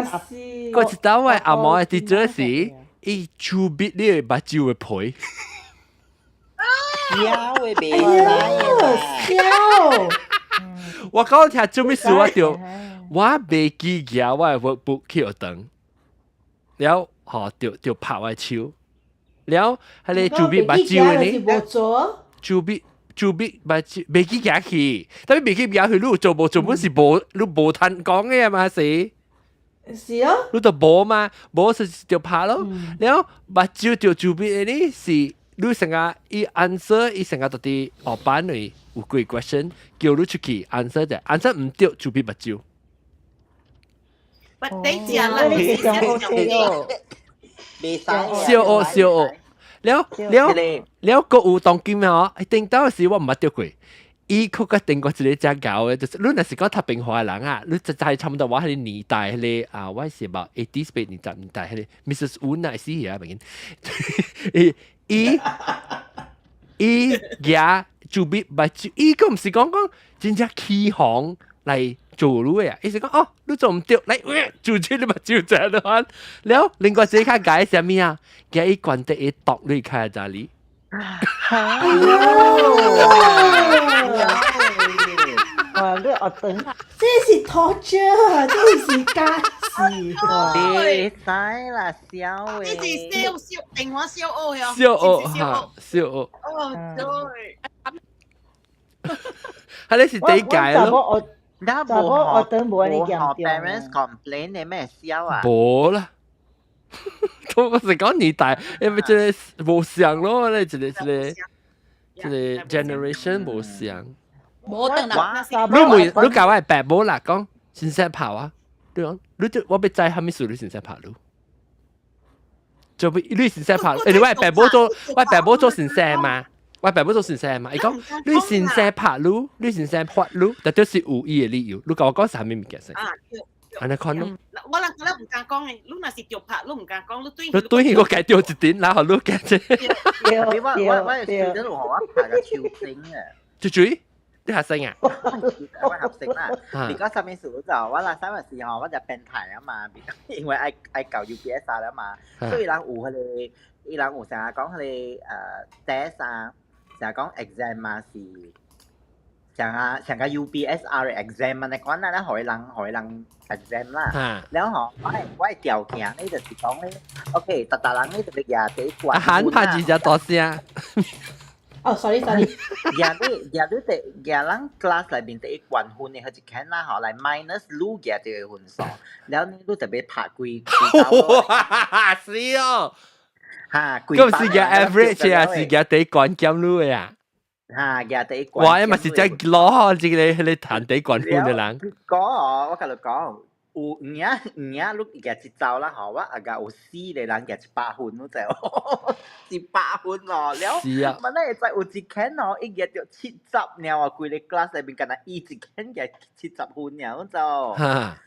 過一道我的阿嬷的 teacher 是，伊手筆你的目睭的皮。笑的袂使。笑。我講聽做咩事我就我袂記舉我的 workbook 去學堂，了吼就就拍我的手，了彼個主筆目睭的呢？主筆主筆目睭袂記舉去，但係袂記舉去，你有做無做本是無，你無通講的嘛是？是啊。你就無嘛，無是就拍咯。了目睭就主筆的呢是。你成個伊 answer，伊成個到佇學班裏有幾 question，叫你出去 answer 者，answer 毋對就變目睭。不，你食啦，你是上袂使。小學小學，了了了，閣有當今吼，頂到時我毋捌著過。伊閣較頂過一個真𠢕的，就是你若是講讀平華的人啊，你就知差不多我彼個年代彼個啊，我是about 80s 八年代年代彼個 Mrs. Woon 啊，死啊，袂緊。伊伊伊舉主筆目睭，伊閣毋是講講真正起哄來做你的啊，伊是講哦，你做毋對，來做這你目睭這樣了，另外一個較𠢕啥物啊？舉伊懸佇伊剁你開在裡。哎喲！哇！你學堂，這是 torture，這是假事。袂使啦，笑這是笑笑電話笑學呀，笑學哈，笑學。哦，對。係你是第一屆咯。那無學堂無按呢嚴重。 parents complain 你咩笑啊？無啦。我是講年代，因為這個無相咯，你這個這個這個 generation 無相。無等啦。你問你教我爸母啦，講先生拍啊，你講你就我欲知啥物事，你先生拍你。就你先生拍，欸，你我爸母做，我爸母做先生嘛，我爸母做先生嘛，伊講你先生拍你，你先生罰你，但就是有伊的理由。你共我講啥物物件先？啊，按呢款咯。我人覺得毋敢講的，你若是著拍，你毋敢講，你對你對我改掉一點，然後你改這。我學生有予我拍個手整啊。豬豬，你學生啊？我學生啦。你講啥物事就我那啥物時候我就變態啊嘛，因為愛愛搞 UPSR 啦嘛，所以人有彼個，伊人有成日講彼個test 啊，成日講 exam 嘛是。像啊，像個 UPSR exam 啊，你講那咧，予人予人 exam 啦，了吼，我的條件咧就是講咧，OK，逐逐人咧就要舉第一關。喊拍字就大聲。哦，sorry sorry。舉你舉你第舉人 class 內面第一關分的彼一間啦吼，來 minus 你舉這個分數，了你你特別拍幾幾哇，是哦。哈，咁是舉 average 啊，是舉第一關減你的啊？哈，舉第一關。哇，嘛是只攞這個彼個彈第一關分的人。講哦，我共你講，有影有影，你舉一走啦吼，我阿個有四個人舉100分，你知無？100分哦，了，是啊。嘛，你會知有一間哦，伊舉著70爾啊，規个 class 內面干焦伊一間舉70分爾，你知無？哈。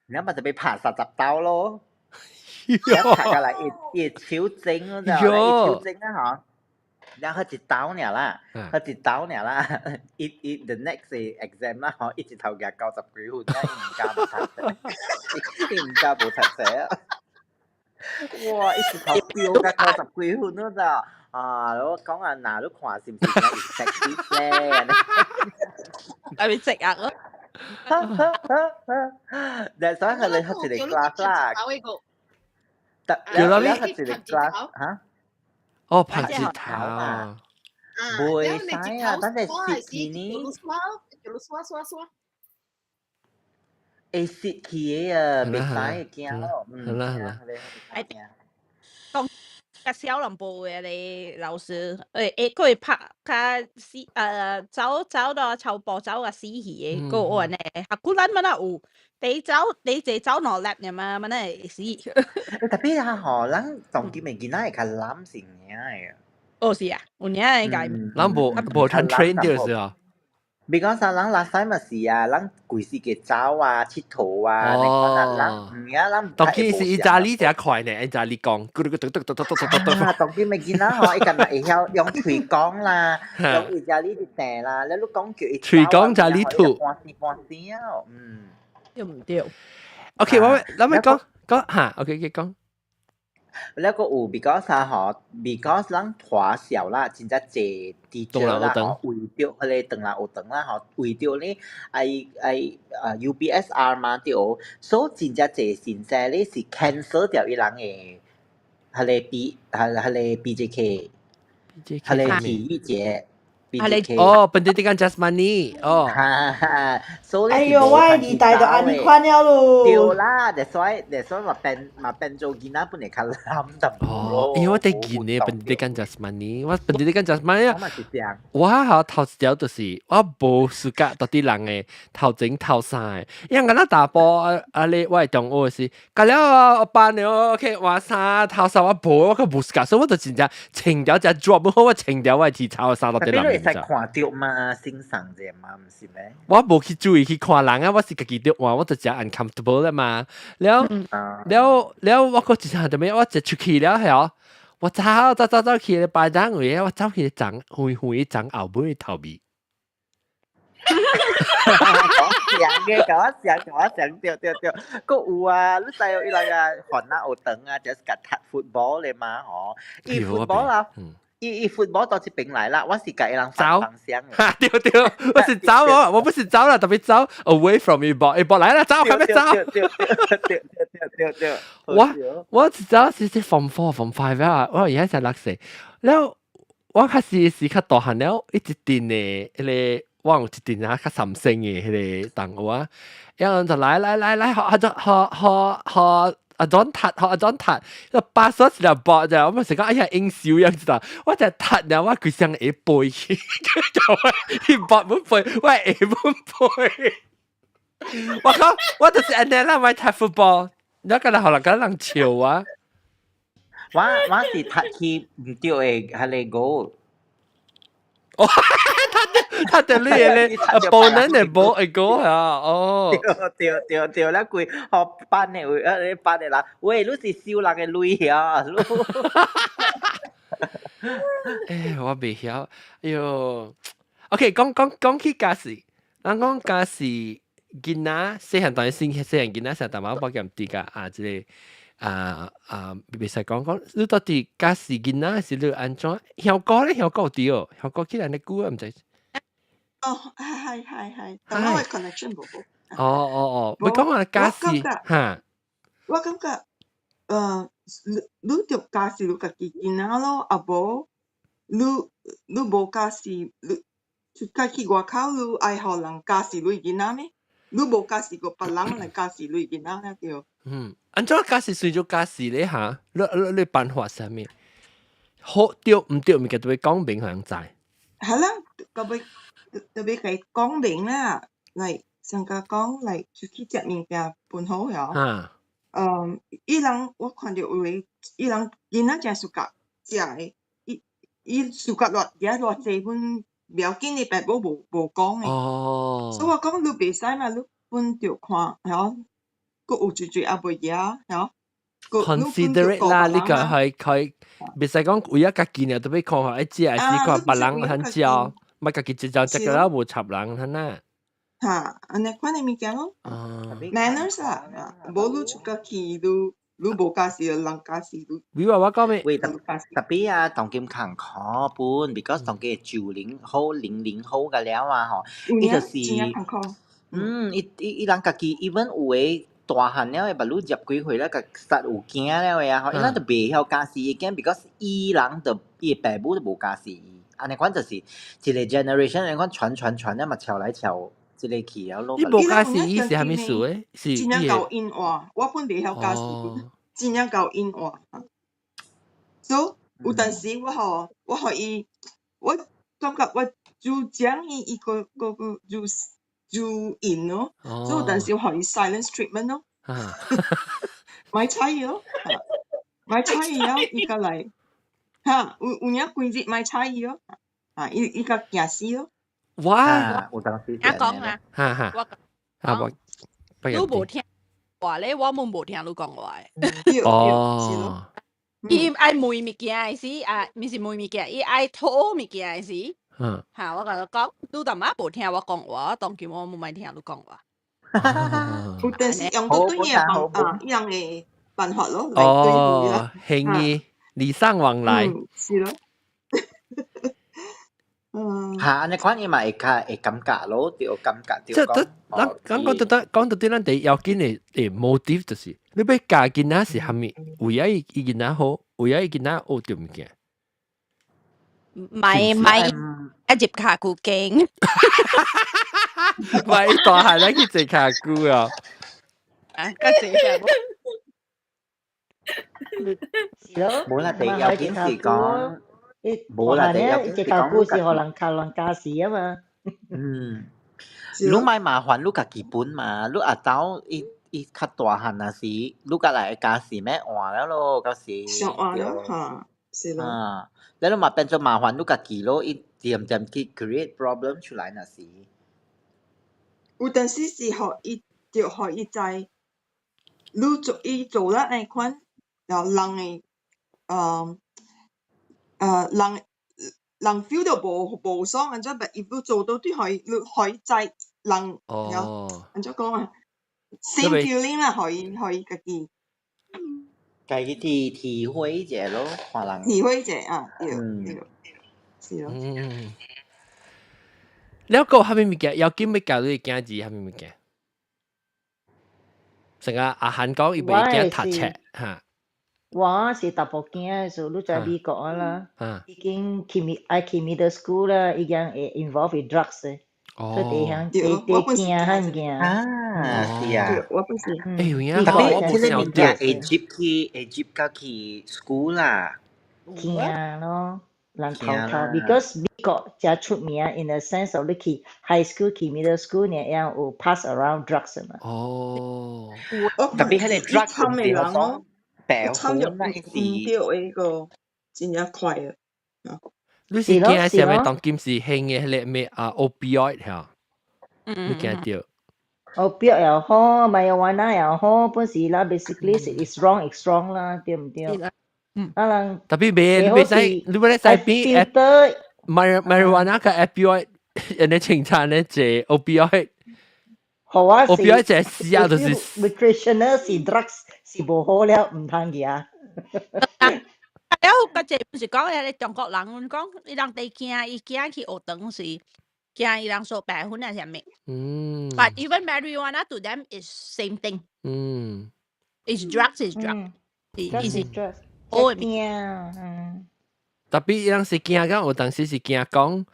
了嘛就欲拍30刀咯。了拍過來，伊伊手整，你知無？伊手整啊吼。然後一刀爾啦，彼一刀爾啦，伊伊 the next exam 啦吼，伊一頭舉90幾分，伊毋敢無讀冊，伊毋敢無讀冊啊！哇，伊一頭飆甲90幾分，你知啊？我講啊，若你看是毋是真 effective 咧？係咪積壓咯？但所以佢哋彼一个 class 啦，叫啥物？彼一个 class 嚇？哦，拍舌頭啊！袂使啊，等陣蝕去呢。叫你刷刷刷。會蝕去的啊，袂使會驚咯。好啦好啦。哎，當個小籠包的咧老師，誒誒，佢會拍較死走走到臭步走個死去的，個按呢，啊古咱嘛那有，第一走第一個走兩粒爾嘛，嘛那會死。特別啊吼，咱當今的囡仔會較懶是有影的。哦是啊，有影的解。咱無無通 train 著是啊。 because 啊，咱 last time 嘛是啊，咱規時個走啊、𨑨迌啊，你看啊，咱毋影咱當今是意大利才快呢，意大利講，咕嚕咕嘟嘟嘟嘟嘟嘟嘟。啊，當今的囡仔吼，伊敢若會曉用喙講啦，用意大利的定啦，你講叫伊喙講就你吐。半死半死啊，嗯。對毋對？OK，我咱咪講講嚇，OK，講。了閣有 because 啊吼，because 咱華小啦，真正濟 teacher 啦吼，為著彼个唐人學堂啦吼，為著咧愛愛啊 UPSR 嘛對，所以真正濟先生咧是 cancel 掉伊人的彼个 B 彼彼个 PJK，彼个體育節。哦，Pendidikan Jasmani，哦，哈哈，所以哎喲，我的年代就按呢款了咯。對啦，that's why 嘛變做囡仔本來較懶淡薄咯。因為我哋見呢 Pendidikan Jasmani，我 Pendidikan Jasmani 我嘛是這樣。我吼頭一條就是我無暑假到底人的頭前頭衫的，因為我大埔啊啊咧，我的同學是，隔了我班了 OK 換衫頭衫我無，我閣無暑假，所以我就真正穿條只 drop 好，我穿條我的體操衫到底人。會使看著嘛，欣賞者嘛，毋是咩？我無去注意去看人啊，我是家己著換，我就誠 uncomfortable 啦嘛。了了了，我閣一項就咩？我一出去了後，我走走走走去擺檔位，我走去長遠遠長後尾頭尾。講想嘅，共我想，共我想，對對對，閣有啊，你知影伊人啊，番仔學堂啊，就是共踢 football 咧嘛，吼，伊 football 啊。伊伊 football 到這邊來啦，我是共伊人反方向嘅。對對，我是走哦，我不是走啦，特別走 away from 伊波，伊波來啦，走，快點走。對對對對對對。我一走是是 form four form five 啊，我而家才6歲，了我開始是較大漢了，一陣的彼个我有一陣啊較三星的彼个同學啊，然後就來來來來，學學學學學。阿 John 踢，學阿 John 踢，個巴索一粒波就，我咪成講哎呀英少樣子啦，我就踢了，我規身會背去，就伊波本背，我會本背。我講，我就是按呢啦，我踢 football，你敢若予人敢人笑啊？我是踢去毋對的彼个 goal。哦，他他你咧，opponent 的無會過啊，哦。對對對對，咱規學班的位，啊，班的人，喂，你是收人的鐳啊？欸，我袂曉，哎喲，OK，講講講起家事，咱講家事囡仔細漢當然先細漢囡仔成淡薄保險啲㗎啊，這個啊啊，袂使講講，你到底家事囡仔是你按怎？香港咧，香港有啲哦，香港起來你久啊，毋知。哦，係係係係，但我 connection 無好。哦哦哦，咪講話家事嚇。我感覺，你你著教示你家己囡仔咯，啊無，你你無教示，你出街去外口，你愛予人教示你囡仔咩？你無教示過別人來教示你囡仔對。嗯，按怎教示算做教示咧嚇？你你你辦法啥物？好對毋對，物件都欲講明予人知。係啦，特別特別係講明啦，嚟上家講嚟出去食物件分好了。嗯，伊人我看著有的，伊人囡仔誠 suka 食的，伊伊 suka 偌食偌濟分，袂要緊的，爸母無無講的。哦。所以我講你袂使嘛，你本著看，嗬，閣有一濟也袂食，嗬。 Considerate 啦，你個係佢袂使講為咗家己呢，特別看下一食，還是看別人很食，咪家己一隻食個啦，無插人，係呐。嚇，按呢款的物件咯。Manners 啊，無你出個去，你你無教示，人教示你。你話我講咩？喂，特特別啊，當今艱苦本，because 當今90後、00後個了啊，吼，伊就是，嗯，伊伊伊人家己，even 有的大漢了的，捌汝十幾歲了，共實有囝了的啊，吼，伊人就袂曉教示伊囝，because 伊人就伊的爸母就無教示伊，按呢款就是一個 generation，按呢款傳傳傳了嘛，傳來傳這個去了咯。你無教示伊是啥物事誒？是真正𠢕𪜶話，我本袂曉教示，真正𠢕𪜶話。所以有當時我予我予伊，我感覺我就講伊，伊個個個就就應咯。所以有當時我予伊 silence treatment 咯。莫睬伊咯，莫睬伊啊，伊個來，哈，有有影規日莫睬伊咯，啊，伊伊個驚死咯。哇！有當時我講啊，哈哈，我啊我，你無聽話咧，我們無聽你講話。哦。伊愛問物件的時，啊，毋是問物件，伊愛討物件的時，嚇，我共伊講，你淡仔無聽我講話，當今我無愛聽你講話。有陣時用到對伊的辦啊，伊樣的辦法咯，來對付伊啦。輕易禮尚往來。是咯。嗯。嚇，按呢款伊嘛會較會感覺咯，對，感覺對講。即咱咱講到得講到啲咱第要緊的的 motive 就是，你欲教囡仔是啥物？為咗伊伊囡仔好，為咗伊囡仔學著物件。莫莫一入跤龜間。莫大漢來去坐跤龜啊！啊，較濟下無。是咯。無啦，第要緊是講，無啦，第要緊是講，跤龜是予人教人教死啊嘛。嗯，你莫麻煩你家己本嘛，你阿走伊伊較大漢若時，你甲來教示欲換了咯，到時。想換了嚇，是咯。啊，你嘛變做麻煩你家己咯，伊漸漸去 create problem 出來若時。有陣時是予伊，就予伊知，你做伊做了按呢款，然後人會，人人 feel 到無無爽，按怎，但伊你做到對予伊，你予伊知人，按怎講啊？same feeling 啦，予伊予伊家己。家己體體會一下咯，看人。體會一下啊，對對，是咯。嗯。了個啥物物件？要緊欲教你囝兒啥物物件？成個阿韓講伊袂驚讀冊嚇。我是查埔囝的時候，你在美國啊啦，已經去咪愛去 middle school 啦，已經會 involve with drugs 的，所以伫遐佇佇驚漢驚。啊，是啊。我本是。欸，有影，特別這個物件會入去，會入到去 school 啦。驚咯，人偷偷，because 美國誠出名，in the sense of 你去 high school 去 middle school 呢，樣有 pass around drugs 嘛。哦。特別彼個 drugs 唔是人哦，白參入粉那是唔對那個真正快啊。你是驚啥物？當今是興嘅彼個咩啊？opioid 嚇，你驚著？ Opioid 又好，marijuana 又好，本是啦，basically 是 is wrong is wrong 啦，對唔對？嗯。啊人 Tapi 袂，你袂使，你袂使比 marijuana 佮 opioid 人哋清餐咧，這 opioid。好啊， opioid 這死啊，就是 recreational 是 drugs 是無好了，毋通去啊。了，個這不是講彼個中國人講，伊人地驚，伊驚去學堂是驚伊人說白粉啊啥物。But even marijuana to them is same thing. It's drugs is drug. 是是 drugs。哦，驚，嗯。 Tapi 伊人是驚講，有當時是驚講，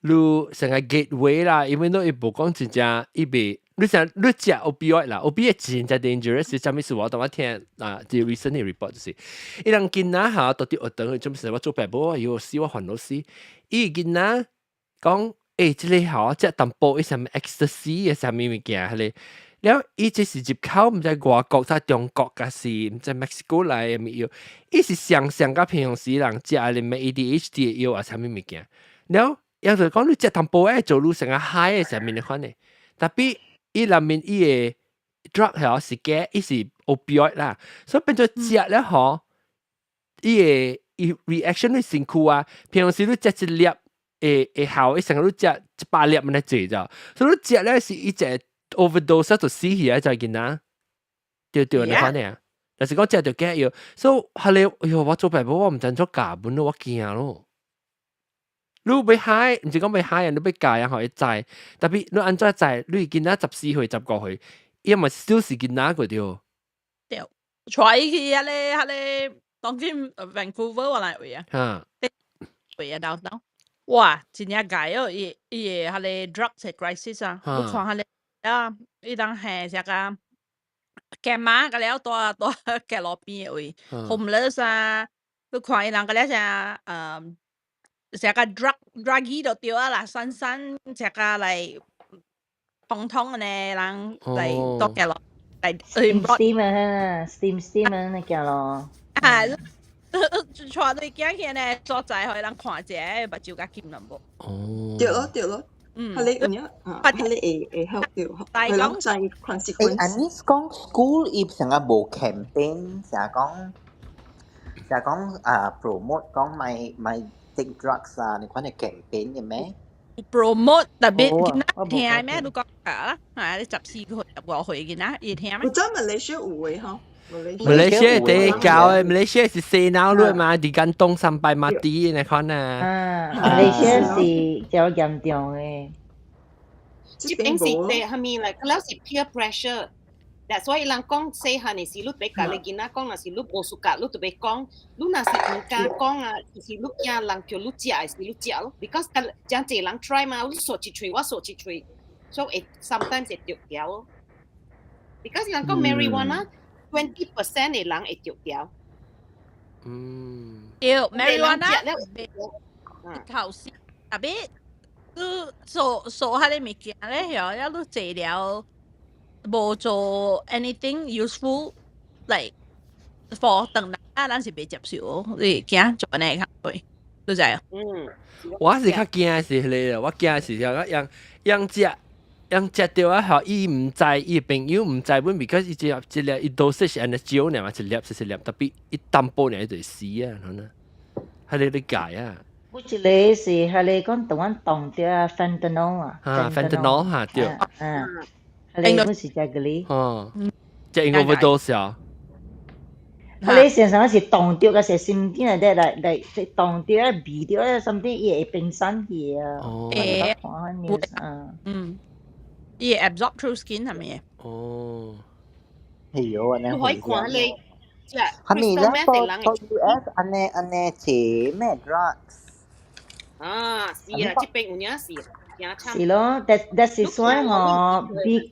你成個 gateway 啦，因為你伊無講真正伊袂。你想你食 opioid 啦，opioid 真正 dangerous 是啥物事？我當我聽啊，這 recent report 就是，伊人囡仔嚇到佇學堂，做咩事？我做白母，喲死我煩惱死。伊囡仔講，欸，這個吼，食淡薄伊啥物 ecstasy 的啥物物件，彼个，了伊這是入口，毋知外國在中國，抑是毋知墨西哥來的物藥，伊是上上甲平常時人食的咩 ADHD 的藥啊，啥物物件。了，伊就講你食淡薄會做你成個 high 的啥物款的，tapi 伊內面伊的 drug 係是假，伊是 opioid 啦，所以變做食了吼，伊的伊 reaction 會身軀啊，平常時你食一粒會會效，伊成個你食100粒按呢濟咋，所以你食咧是伊食 overdose 就死去啊，就囡仔，對對，你看呢？但是講食著假藥，所以彼个，哎喲，我做爸母我毋知怎教本咯，我驚咯。你欲 high，毋是講欲 high 啊，你欲教人予伊知，tapi 你按怎知？你囡仔14歲、15歲，伊嘛 still 是囡仔個對。對，帶伊去彼個彼个當今 Vancouver 我來位啊。位啊，當當，哇，真正解哦！伊伊的彼个 drugs crisis 啊，你看彼个啊，伊當下啥個騎馬個了，蹛蹛街路邊的位，homeless 啊，你看伊人個了啥呃。食個 drug druggy 就對啊啦，散散食個來通通的呢，人來蹛街路來 steam steam 啊，steam steam 啊，那行咯。啊，帶對囝去呢所在，予人看者，目睭較金啦無。哦。對咯對咯。彼个有影啊，彼个會會曉對，會人知 consequence。欸，按呢講 school 伊成個無 campaign，成日講啊 promote 講莫莫 take drugs 啊，你看你 campaign 嘅咩？promote 特別囡仔聽咩？你講啊，啊，你14歲、15歲囡仔伊聽咩？有陣馬來西亞有的吼。馬來西亞第教的，馬來西亞是洗腦落嘛，佇間東三百馬地那款啊。啊，馬來西亞是較嚴重的。這邊是對蝦米來？佢了是 peer pressure。所以人講細漢的時，你別共你囡仔講，若是你無 suka，你就欲講。你若是毋敢講啊，就是你驚人叫你食的時，你食咯。Because 真濟人 try 嘛，你嗦一喙，我嗦一喙，所以會 sometimes 會著掉咯。Because 人講 marijuana 20% 的人會著掉。對，marijuana 頭先 tapi 你做做彼个物件咧，曉了你治療。無做 anything useful like for 當人啊，咱是袂接受，你驚做按呢較對，你知啊？嗯，我是較驚是彼个，我驚是啥個樣樣食樣食著啊，吼，伊毋知伊朋友毋知阮，because 伊一粒一粒伊 dosage 是按呢少爾嘛，一粒是一粒，tapi 伊淡薄爾就會死啊，可能，彼个你解啊。有一個是彼个講台灣凍著啊，fentanyl 啊，啊，fentanyl 哈對，嗯。彼个本是食個哩。哦，食 overdose 啊。彼个先生是凍著個是心電內底來來，凍著啊味著啊，something 伊會變散去啊。哦。會。啊。嗯。伊會 absorb through skin 係咪？哦。係喲，按呢你可以看咧，即係係咪咧？到 US 按呢按呢這咩 drugs？啊，是啊，這邊有影是。是咯，that is why 吼，美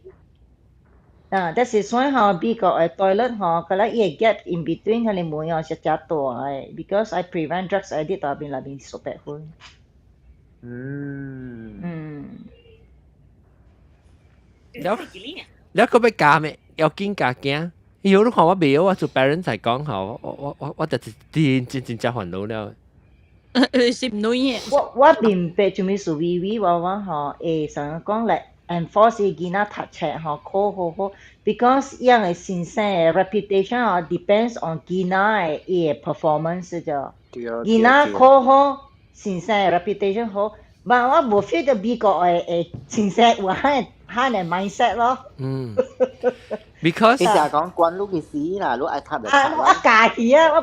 啊，that is why 吼，美國的 toilet 吼，佢咧伊個 gap in between 彼个門哦是誠大的，because I prevent drugs addict 內面內面掃白粉。了了，閣欲教咩？要緊教囝。有你看我袂曉，我做 parents 來講吼，我我我我就是真真真正煩惱了。是唔女嘅。我明白做咩事微微我我吼會想講來 enforce 伊囡仔讀冊吼考好好，because 伊樣的先生的 reputation 吼 depends on 囡仔的伊的 performance 啫。囡仔考好，先生的 reputation 好，但我無 feel 到美國的的先生有彼彼个 mindset 咯。嗯，because 你就係講關你嘅事啦，你愛讀就讀。啊，我家己啊，我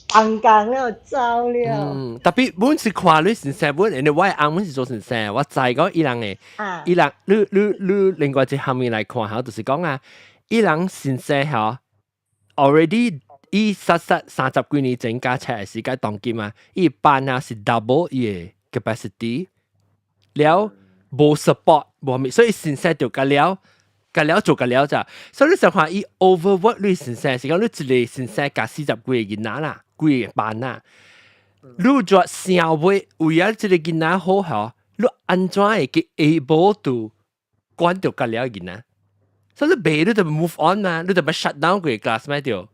放工了走了。嗯，特別本是看你先生本，因為我的翁本是做先生，我知講伊人的，伊人你你你另外一項面來看嚇，就是講啊，伊人先生嚇，already 伊實實30幾年前教冊的時間當今啊，伊班啊是 double 伊的 capacity，了無 support 無咩，所以先生就甲了。甲了做甲了咋，所以你想看伊 overwork 你先生是講你一個先生教40幾個囡仔啦，幾個班啦，你做社會為咗這個囡仔好吼，你按怎會去 able to 管著甲了囡仔？所以你袂你就 move on 嘛，你就欲 shut down 規個 class 咩對？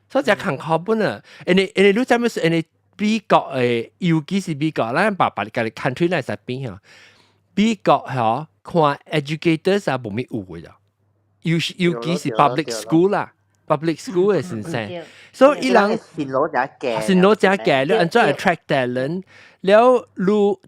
所以這艱苦本啊，因為你知影是因為美國的，尤其是美國，咱爸爸家己 country 咱會使比吼，美國吼。看 educators 啊，無咩有嘅咋，尤其是 public school 啦，public school 嘅先生，所以伊人線路真低，線路真低，你按怎 attract talent？了你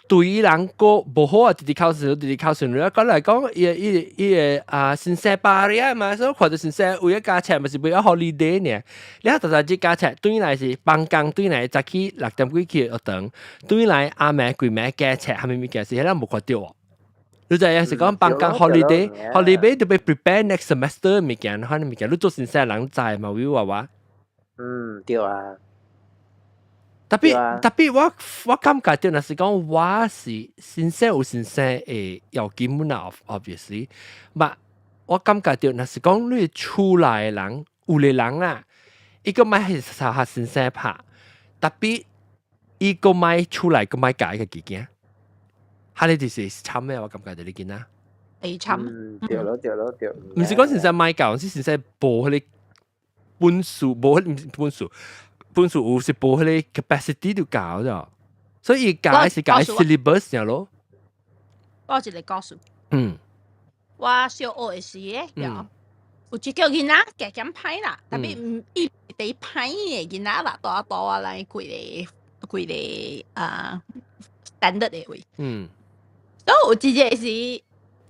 對伊人個無好啊，直直考試，直直考試，你講來講，伊伊伊個啊先生巴黎啊嘛，所以看到先生為咗教冊，咪是為咗 holiday 呢？你逐日只教冊，轉來是放工，轉來早起6點幾去學堂，轉來暗暝規暝加冊，啥物物件是彼咱無看著。你知影是講放工 holiday，holiday 就欲 prepare next semester 物件，可能物件，你做先生人知嘛？會話話。嗯，對啊。特別特別，我感覺到，若是講我是先生有先生的要緊啊，obviously，but 我感覺到，若是講你厝內的人，有的人啊，伊個莫係學先生拍，特別伊個莫出來個莫教伊家己囝。哈！你就是慘咩？我感覺到你見啦。會慘。嗯，對咯對咯對。毋是講先生莫教，是先生無彼個本事，無彼個本事，本事有是無彼個 capacity 就教咗，所以教是教 syllabus 咯。我有一個故事。我小學的時咧，有一個囡仔加減歹啦，特別毋伊第歹的囡仔啦，大大我來規個規個啊 standard 的位。都有一個是，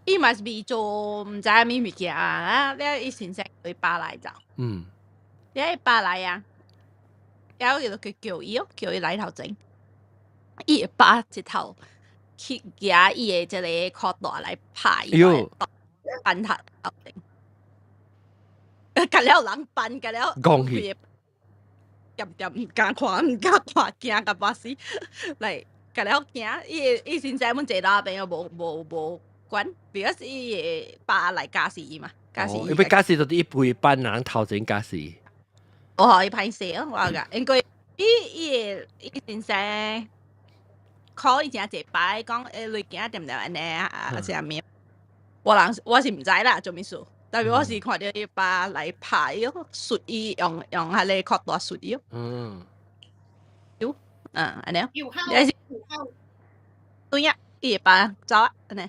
伊嘛是未做毋知啥物物件啊，了伊先生伊爸來走。了伊爸來啊，了伊就去叫伊哦，叫伊來頭前，伊爸一頭去舉伊的這個褲帶來拍伊，扳他頭前，甲了人扳，甲了講去，恬恬毋敢看，毋敢看，驚甲半死，來。甲了驚，伊伊先生阮坐那邊又無無無管，because 伊的爸來教死伊嘛，教死伊。伊欲教死就是伊規班人頭前教死。哦，伊歹勢哦，我講，因為伊伊的伊先生考伊誠濟擺，講欸你囝恬恬按呢啊，啥物？我人我是毋知啦，做物事？特別我是看著伊爸來拍伊，術伊用用彼個褲帶術伊。有，嗯，按呢。有效，有效。對呀，伊會爸走啊，按呢。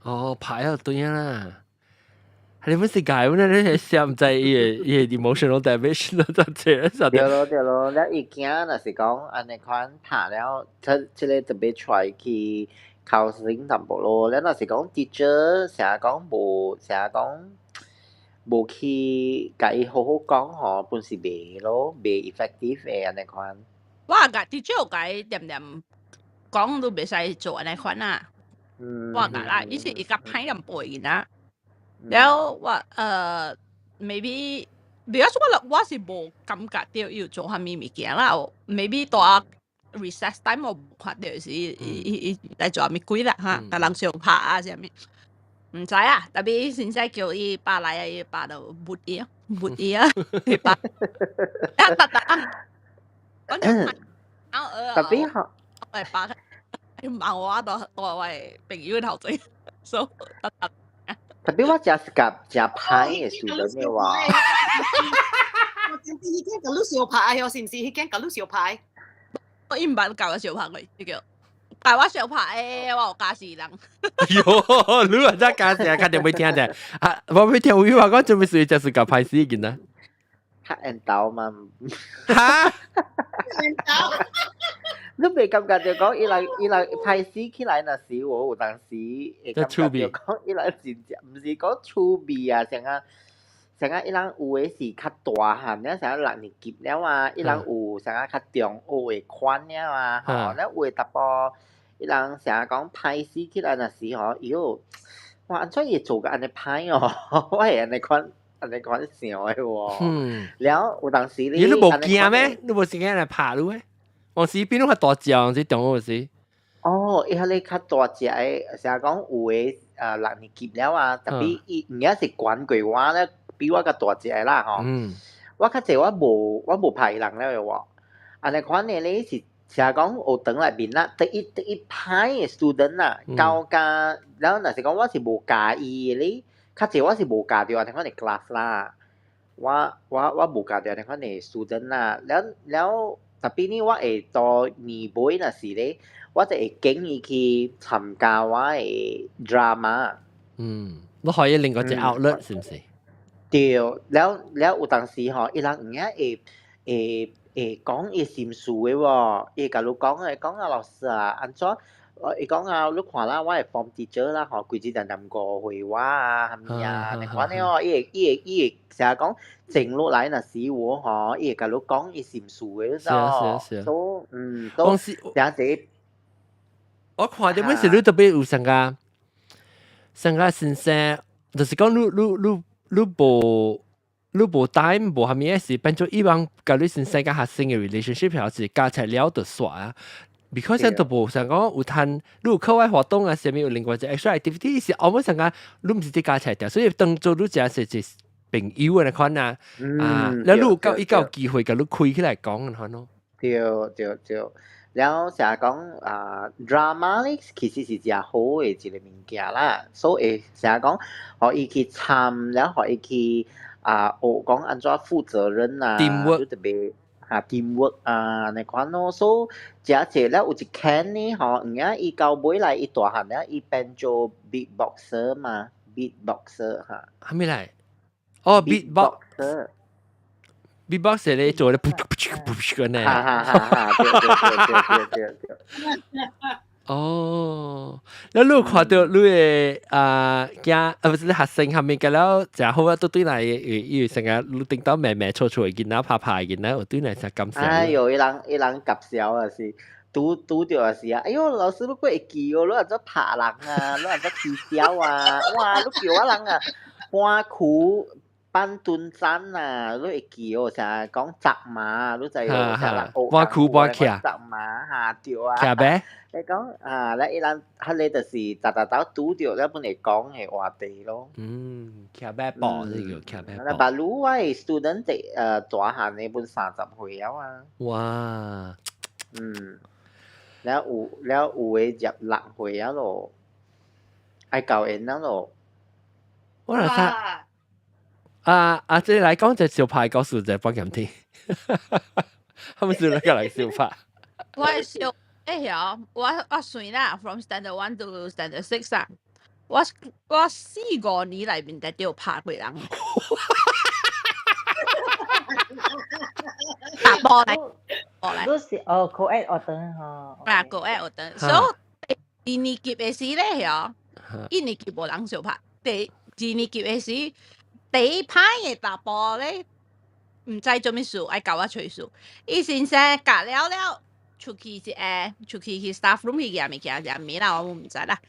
哦，拍啊，對啊啦。你本是解，我那你想唔知伊個伊個 emotional damage 咯，就這啥對咯對咯，了伊驚若是講按呢款拍了，這這個特別 try 去 counseling 淡薄咯。了若是講 teacher 成日講無，成日講無去共伊好好講吼，本是袂咯，袂 effective 的按呢款。我共 teacher 有共伊恬恬講都袂使做按呢款啊。我共啦，伊是伊較歹淡薄囡仔。了我maybe because 我我是無感覺著伊有做啥物物件啦，maybe 蹛 recess time 我無看著是伊伊伊來做啥物鬼啦哈，共人相拍啊啥物，毋知啊，特別先生叫伊爸來啊，伊爸就無伊啊，無伊啊，伊爸，啊逐逐啊，我就特別好，我爸罵我蹛蹛我的朋友頭前，所以逐逐。特別我誠是佮誠歹的 student 的話，我知彼間共你相拍哦，是毋是？彼間共你相拍？伊毋捌共我相拍過，這個共我相拍的，我有教死人。喲，你話真教死啊！肯定會聽者啊！我未聽有話講做咩事，就是共歹死囡仔。較緣投嘛？哈？你袂感覺就講伊人歹死起來，若是我有當時會感覺就講伊人真正，毋是講趣味啊，像啊像啊，伊人有的是較大漢了，像六年級了啊，伊人有像啊較中學的款了啊，吼，了有的淡薄，伊人成日講歹死起來，若是吼，喲，哇，按怎伊會做甲按呢歹哦？我會按呢款按呢款想的喎。了有當時你你無驚咩？你無時間來拍你咩？往時變到較大隻，往時中學時。哦，伊彼個較大隻的，成日講有的啊六年級了啊，特別伊毋也是懸過我咧，比我較大隻的啦吼。我較濟我無拍伊人了的喎。按呢款的咧是成日講學堂內面啦，第一歹的 student 啦，教教了若是講我是無教伊的咧，較濟我是無教著按呢款的 class 啦。我無教著按呢款的 student 啦，了了特別呢，我會到年尾若是咧，我就會揀伊去參加我的 drama。嗯，你可以另外一個 outlet 是毋是？對，了了有當時吼，伊人有影會講伊心事的喎，伊會共你講的，講啊老師啊，按怎？伊講啊，你看啦，我的 form teacher 啦吼，規日定定誤會我啊，啥物啊，按呢款的哦，伊會成日講靜落來若是有吼，伊會共你講伊心事的，你知無？是啊。所以所以成日我看著每次你特別有上個上個先生，就是講你無 time 無啥物事，變做以往佮你先生佮學生的 relationship 表示加起來了就煞啊。because 都無想講有趁，你有課外活動啊，啥物有另外一個 extra activity 是後尾想講你毋是佇加起來掉，所以當做你誠是一朋友的款啊，啊，了你有夠伊夠有機會共你開起來講款咯。對對對，了成日講啊，drama 咧其實是誠好的一個物件啦，所以成日講，予伊去參，了予伊去啊學講按怎負責任啊， teamwork 特別哈 teamwork 啊，按呢款咯，所以誠濟了有一間呢吼，有影伊到尾來伊大漢了，伊變做 beatboxer 嘛，beatboxer 哈。啥物來？哦，beatbox。beatbox 咧做咧噗噗噗噗個呢。哈哈哈哈！對對對對對對。哦，那你有看著你的啊囝啊，毋是你學生後面個了，誠好啊，都對來伊有成個你頂到妹妹錯錯的囡仔拍拍的囡仔，有對來誠感謝。哎喲，伊人夾笑啊是，拄拄著也是啊，哎喲，老師你閣會記哦，你按怎拍人啊，你按怎起痟啊，哇，你叫我人啊，搬苦。半蹲站啊，你會記哦，成日講雜馬，你知無？成日搬苦搬徛。雜馬哈對啊。徛咩？你講啊，咧伊人彼個就是逐逐兜拄著了本會講的話題咯。嗯，徛咩步，這叫徛咩步。那把如我的 student 大漢的本30歲了啊。哇！嗯，了有了有的入6歲了咯，愛教𪜶了咯。我來睇。啊啊！這來講隻相拍故事就幫佢聽，他們是那個來相拍。我小欸曉，我算啦，from standard one to standard six 啊，我四五年內面才著拍過人。打波來，波來。都是哦，co-ed 學堂吼。啊，co-ed 學堂，所以二年級的時咧曉，一年級無人相拍，第二年級的時。第一歹的查埔咧，毋知做物事，愛共我揣事。伊先生教了了，出去一下，出去去 staff room 去攑物件，啥物啦，我毋知啦。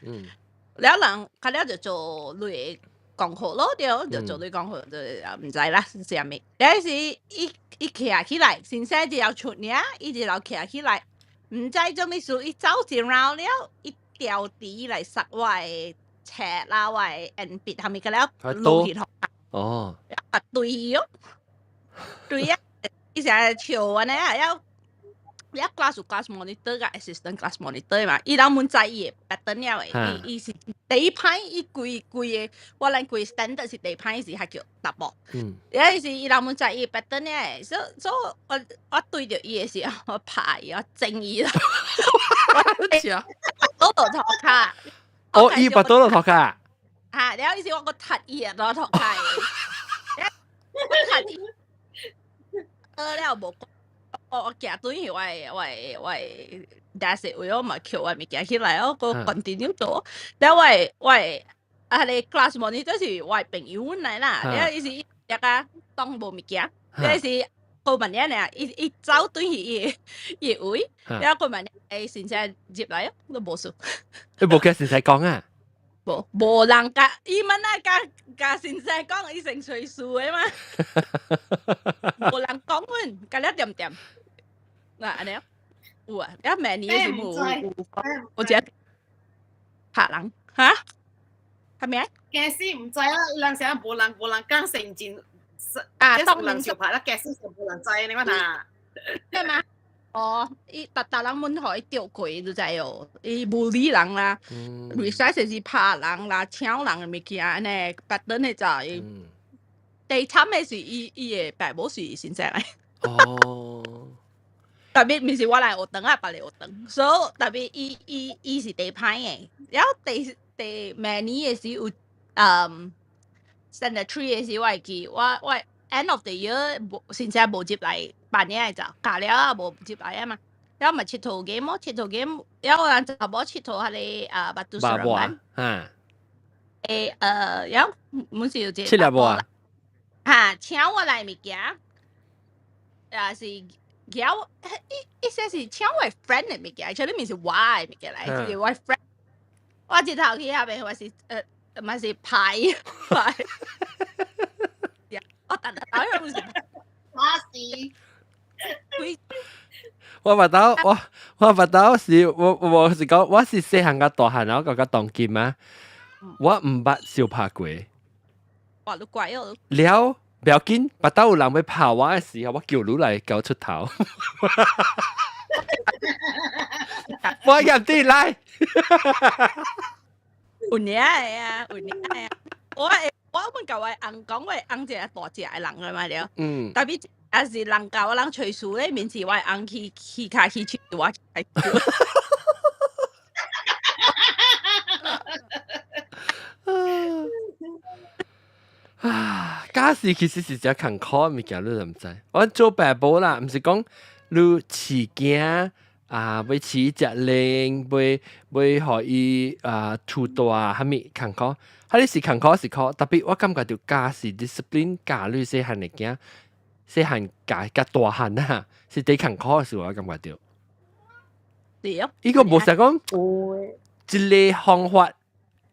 了人，較了就做類功課咯，對，就做類功課，就毋知啦是啥物。了時伊伊徛起來，先生就要出爾，伊就徛起來，毋知做物事，伊走一繞了，伊調箸來塞我的冊啦，我的鉛筆，啥物個了落去。哦，啊對哦，對啊，伊成日笑按呢啊，了了 class 有 class monitor 佮 assistant class monitor 嘛，伊攏滿知伊的 pattern 了的，伊伊是第一擺伊規規個，我咱規 standard 是第一擺是較叫查某。有陣時伊人們在伊 pattern 咧，所所以我我對著伊的時候，我拍伊，我整伊啦。我倒塗跤。哦，伊跋倒落塗跤。嚇！了伊是我閣踢伊啊，倒塗跤。我踢伊，了無，我我行轉去我的我的我的 desk 位，我嘛抾我物件起來，我閣 continue 做。了我的我的啊，彼個 class monitor 是我的朋友來啦，了伊是一個當無物件，了伊是過問你爾，伊伊走轉去伊的伊的位，了過問你，先生入來哦，都無事。你無共先生講啊？無無人共伊問啊，共共先生講，伊成隨數的嘛，無人講阮，共了恬恬。嗱，按呢有啊，了明年是無有，有一個拍人哈？係咪啊？驚死毋知啦，人成日無人無人講成真，啊，當人就拍啦，驚死就無人知你講啊？對嘛？哦，伊逐逐人問予伊著過，就知哦。伊無理人啦，recess 是拍人啦、搶人的物件，按呢 pattern 的就伊。第慘的是伊伊的爸母是先生來。哦。特別毋是我來學堂啊，別个學堂，所以特別伊伊伊是第歹的。然後第第明年的時有，嗯，standard three 的時我會記，我我 end of the year 無先生無入來辦嘢就教了啊，無入來啊嘛。然後咪𨑨迌 game 咯，𨑨迌 game，然後人查某𨑨迌彼個啊，Batu Seremban。欸，然後阮是有一個。七粒無啊？哈，請我來物件，也是。撬，伊伊說是搶我 friend 的物件，其實毋是我的物件來，是我 friend。我一頭去遐邊，我是嘛是拍拍。我逐逐頭遐毋是。我是。我捌到我我捌到是我我是講我是細漢甲大漢，然後佮當今啊，我毋捌相拍過。哇，你乖哦。了。不要緊，捌到有人欲拍我的時候，我叫你來共我出頭。我入啲來。有影的啊，有影的啊。我會我阮共我翁講，我翁一個大隻的人的嘛對。特別也是人共我人揣輸咧，面是我翁去去跤去手我。啊，家事其實是誠艱苦的物件，你毋知。我做爸母啦，毋是講你飼囝啊，欲飼食奶，欲欲予伊啊吐大，啥物艱苦。彼是艱苦是苦，特別我感覺著家事 discipline 教你細漢的囝，細漢教佮大漢啊，是最艱苦的事，我感覺著。對哦。伊個無啥講，一個方法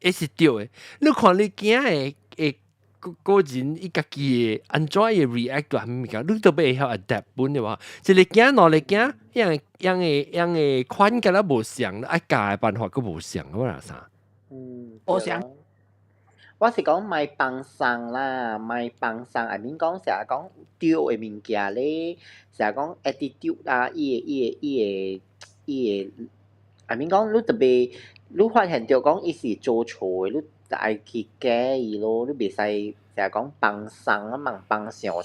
會是對的。你看你囝的會。個個人伊家己的按怎會 react 到啥物物件，你都欲會曉 adapt 本的話，一個囝兩個囝，樣樣的樣的款敢若無相，愛教的辦法閣無相，我若啥？嗯，無相。我是講莫放鬆啦，莫放鬆，I mean 講成日講對的物件咧，成日講 attitude 啦，伊的伊的伊的伊的，I mean 講你特別，你發現著講伊是做錯的，你就愛去改伊咯，你袂使成日講放鬆啊，茫放傷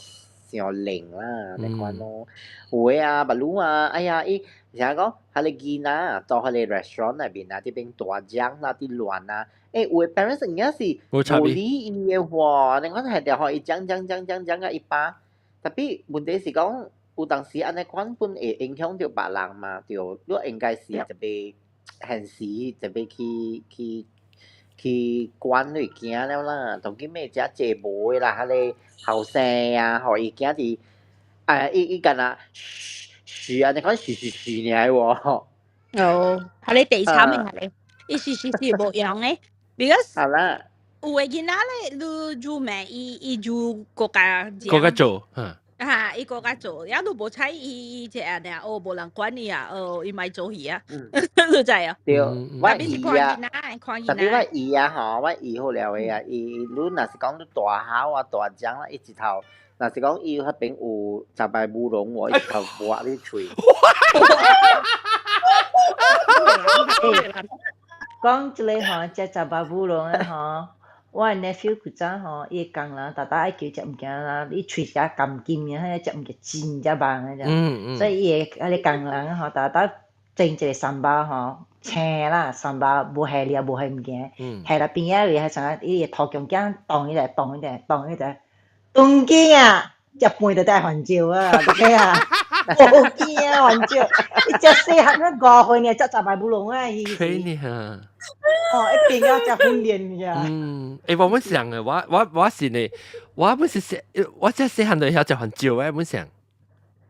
傷冷啦，按呢款咯。有的啊，別路啊，哎呀，伊成日講，彼个囡仔到彼个 restaurant 內面啊，佇邊大聲啦，佇亂啊，欸，有的 parents 真正是無理伊的話，你看係著予伊講講講講講甲伊飽。Tapi 問題是講，有當時按呢款本會影響著別人嘛，對，你應該是特別現時特別去去。去管你囝了啦，當今咩遮濟無的啦，彼個後生啊，予伊囝佇，啊，伊伊敢若噓噓按呢款噓噓噓爾喎。哦，彼个第慘的彼个，伊是是是無用的，because 好啦，有的囡仔咧，你煮麵，伊伊煮閣較閣較做，哈。啊，伊閣較做，了你無睬伊，伊這按呢，哦，無人管伊啊，哦，伊莫做戲啊，你知哦？對，我姨啊，特別我姨啊吼，我姨好了的啊，伊你若是講你大吼啊大聲啦，伊一頭，若是講伊彼邊有十擺烏龍喎，伊一頭抹你喙。講這個吼，食雜白烏龍啊吼，我 nephew 古早吼，伊工人逐逐愛叫食物件啦，伊喙食甘金嘅，彼個食物件真正棒嘅啫。所以伊會彼個工人吼，逐逐整一個 sambal 吼，青啦，sambal 無下料無下物件，下啦邊仔位係啥？伊會塗強鏡動起來，動起來，動起來，當今啊，食飯就帶番椒啊，對啊，無驚啊番椒，伊食細漢啊5歲爾食雜白烏龍啊，伊是。哦，一定要食訓練呀。嗯，欸，我本想嘅，我是呢，我本是細，我這細漢就曉食番椒嘅，本想，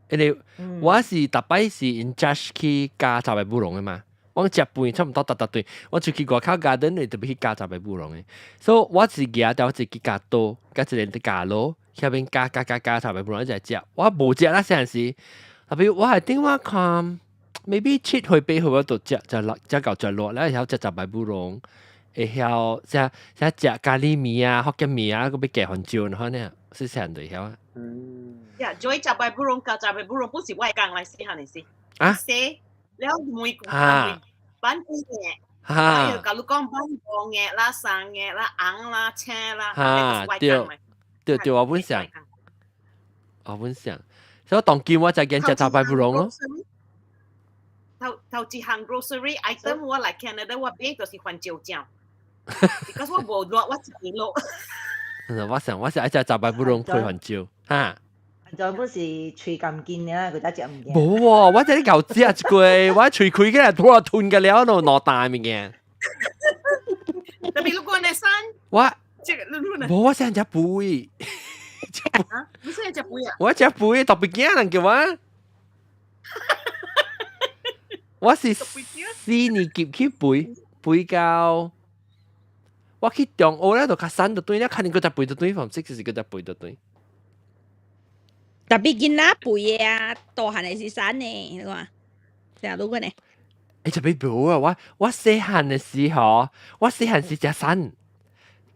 因為我是逐擺是 in charge 去教雜白烏龍嘅嘛。我食飯差唔多逐逐頓，我出去外口 garden 特別去教雜白烏龍嘅，所以我是舉掉一支鉸刀，佮一個鉸螺，遐邊加加加加雜白烏龍一直食，我無食啦，細漢時，特別我係頂我看，maybe 7歲8歲我就食食落食到食落，咧曉食雜白烏龍，會曉食食食咖喱麵啊、福建麵啊，閣欲加番椒，然後呢，細細漢就會曉啊。嗯。呀，做雜白烏龍佮雜白烏龍不是我講來細漢的事。啊？細了每個班幾個，哈，假如講班5個啦、3個啦、紅啦、青啦，哈，對，對對，我本想，我本想，所以當今我就見食雜白烏龍咯。頭頭一項 grocery item 我來 Canada 我買就是番椒醬，because 我無落我自己落。我想我是愛食雜白烏龍配番椒，哈。全部是喙甘緊嘅，佢才食物件。無喎，我這裡夠食一個，我喙開起來吐啊吞個了，都兩啖物件。特別如果你生，我這個無我想食肥。啊？你想食肥啊？我食肥特別驚人叫我。我是4年級去肥，肥到我去中學咧，就較瘦就對咧，肯定閣再肥就對，form six 是閣再肥就對。特別囡仔肥的啊，大漢的是瘦的，你看，成日都講呢。欸，特別無啊！我細漢的時候，我細漢時食瘦，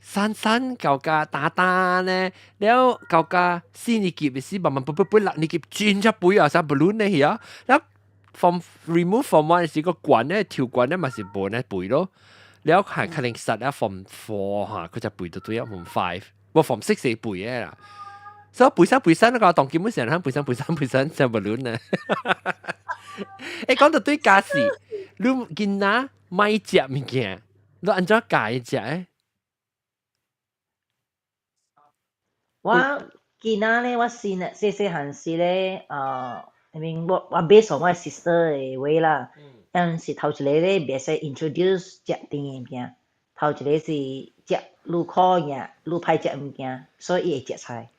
瘦瘦到甲大大呢，了到甲4年級的時，慢慢肥肥肥6年級真正肥啊，啥 balloon 呢去啊，了 from remove form one 時個懸咧條懸咧嘛是無呢肥咯，了係可能實啊 form four 哈，佢就肥到對啊 form five，無 form six 是肥的啦。所以肥瘦肥瘦那個當基本上係肥瘦肥瘦肥瘦就 balloon 啊。欸，講到對家事，你囡仔莫食物件，你按怎教伊食誒？我囡仔咧，我先細細漢時咧，I mean 我 based on 我 sister 的話啦，但是頭一個咧袂使 introduce 食甜的物件，頭一個是食愈苦嘅，愈歹食物件，所以伊會食菜。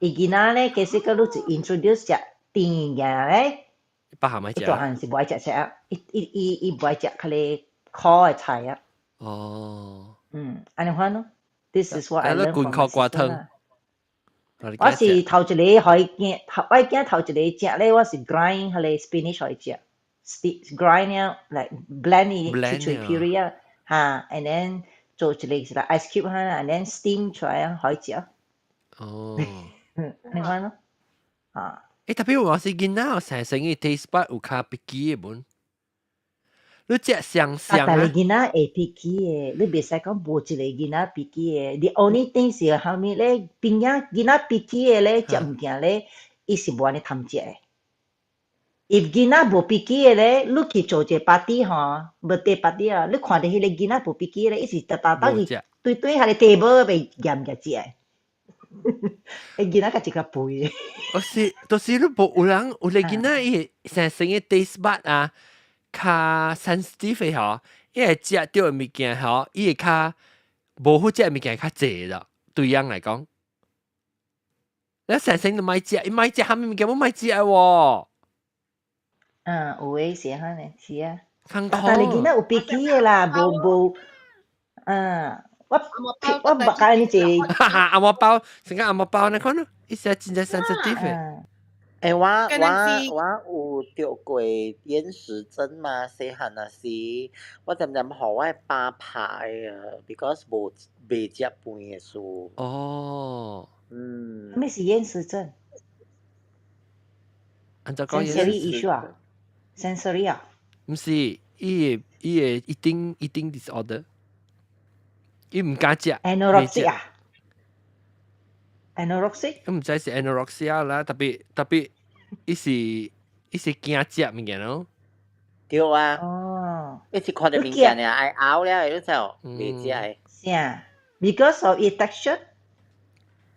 伊囡仔咧，其實佮你一 introduce 食甜物件咧，別項愛食。伊大漢是無愛食菜啊，伊伊伊伊無愛食較個苦的菜啊。哦。嗯，按呢款咯。This is what I learn from my sister 啦。我是頭一個予伊囝，頭我囝頭一個食咧，我是 grind 彼個 spinach 予伊食，grind 了，like blend 伊切碎 puree 啊，哈，and then 做一個是 like ice cube 哈，and then steam 出來啊，予伊食。哦。嗯，按呢款咯，啊。欸，特別我是囡仔，有成成個 taste bud 有較 picky 的無？你食雙雙啊！但係囡仔會 picky 的，你袂使講無一個囡仔 picky 的。The only thing 是蝦米咧？邊仔囡仔 picky 的咧，食物件咧，伊是無按呢貪食的。if 囡仔無 picky 的咧，你去做一個 party 吼，birthday party 啊，你看著彼個囡仔無 picky 的咧，伊是逐逐當去對對彼個 table 欲跈共食的。欸，囡仔較一個肥的。我是，就是你無有人有個囡仔伊生成個 taste bud 啊，較 sensitive 吼，伊會食著的物件吼，伊會較無好食的物件較濟啦。對人來講，你生成都莫食，伊莫食啥物物件，我莫食喎。嗯，有的是按呢，是啊。但但係囡仔有 picky 的啦，無無，嗯，我我捌甲你一哈哈，紅毛包，成個紅毛包，你看咯，伊是真正 sensitive 的。欸，我有著過厭食症嘛，細漢那時，我恬恬予我爸拍的啊，because 無袂食飯的事。哦。嗯。啥物是厭食症？按怎講？Sensory issue 啊？Sensory 啊？毋是，伊會 eating disorder，伊毋敢食。 Anorexia 啊？Anorexia？毋知是 anorexia 啦，特別特別，伊是驚食物件咯。對啊。哦。伊是看著物件爾愛咬了，你就袂食的。是啊，because of 伊 texture，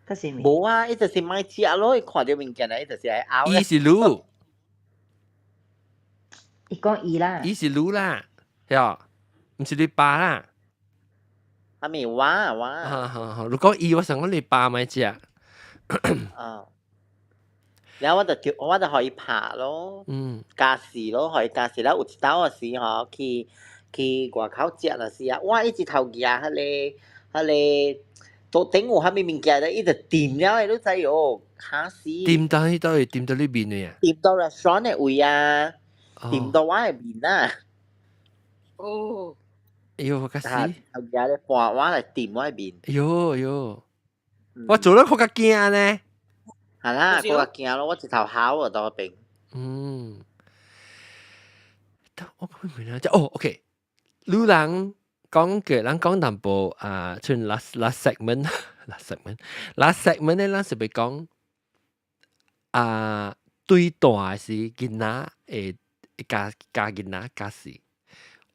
可是無啊，伊就是莫食咯，伊看著物件伊就是愛咬。伊是女。伊講伊啦。伊是女啦，係，毋是你爸啦。係咪我我？哈哈哈！如果伊，我想講你爸莫食。啊。然後我就予伊拍咯，教示咯，予伊教示了。有一道時吼，去外口食若是啊，哇！伊一頭舉彼個桌頂有啥物物件咧，伊就掂了，你知哦，嚇死！掂到彼度會掂到你面的啊？掂到 restaurant 的位啊，掂到我的面啊！哦，哎喲，較死！頭舉咧半碗來掂我的面。哎喲喲，我做了較較驚呢。係啦，我較驚咯，我一頭吼啊到邊。嗯，我講咩啊？哦，OK，女人講嘅，咱講淡薄啊，像 last segment 咧，咱是欲講啊，對大是囡仔會教教囡仔教死。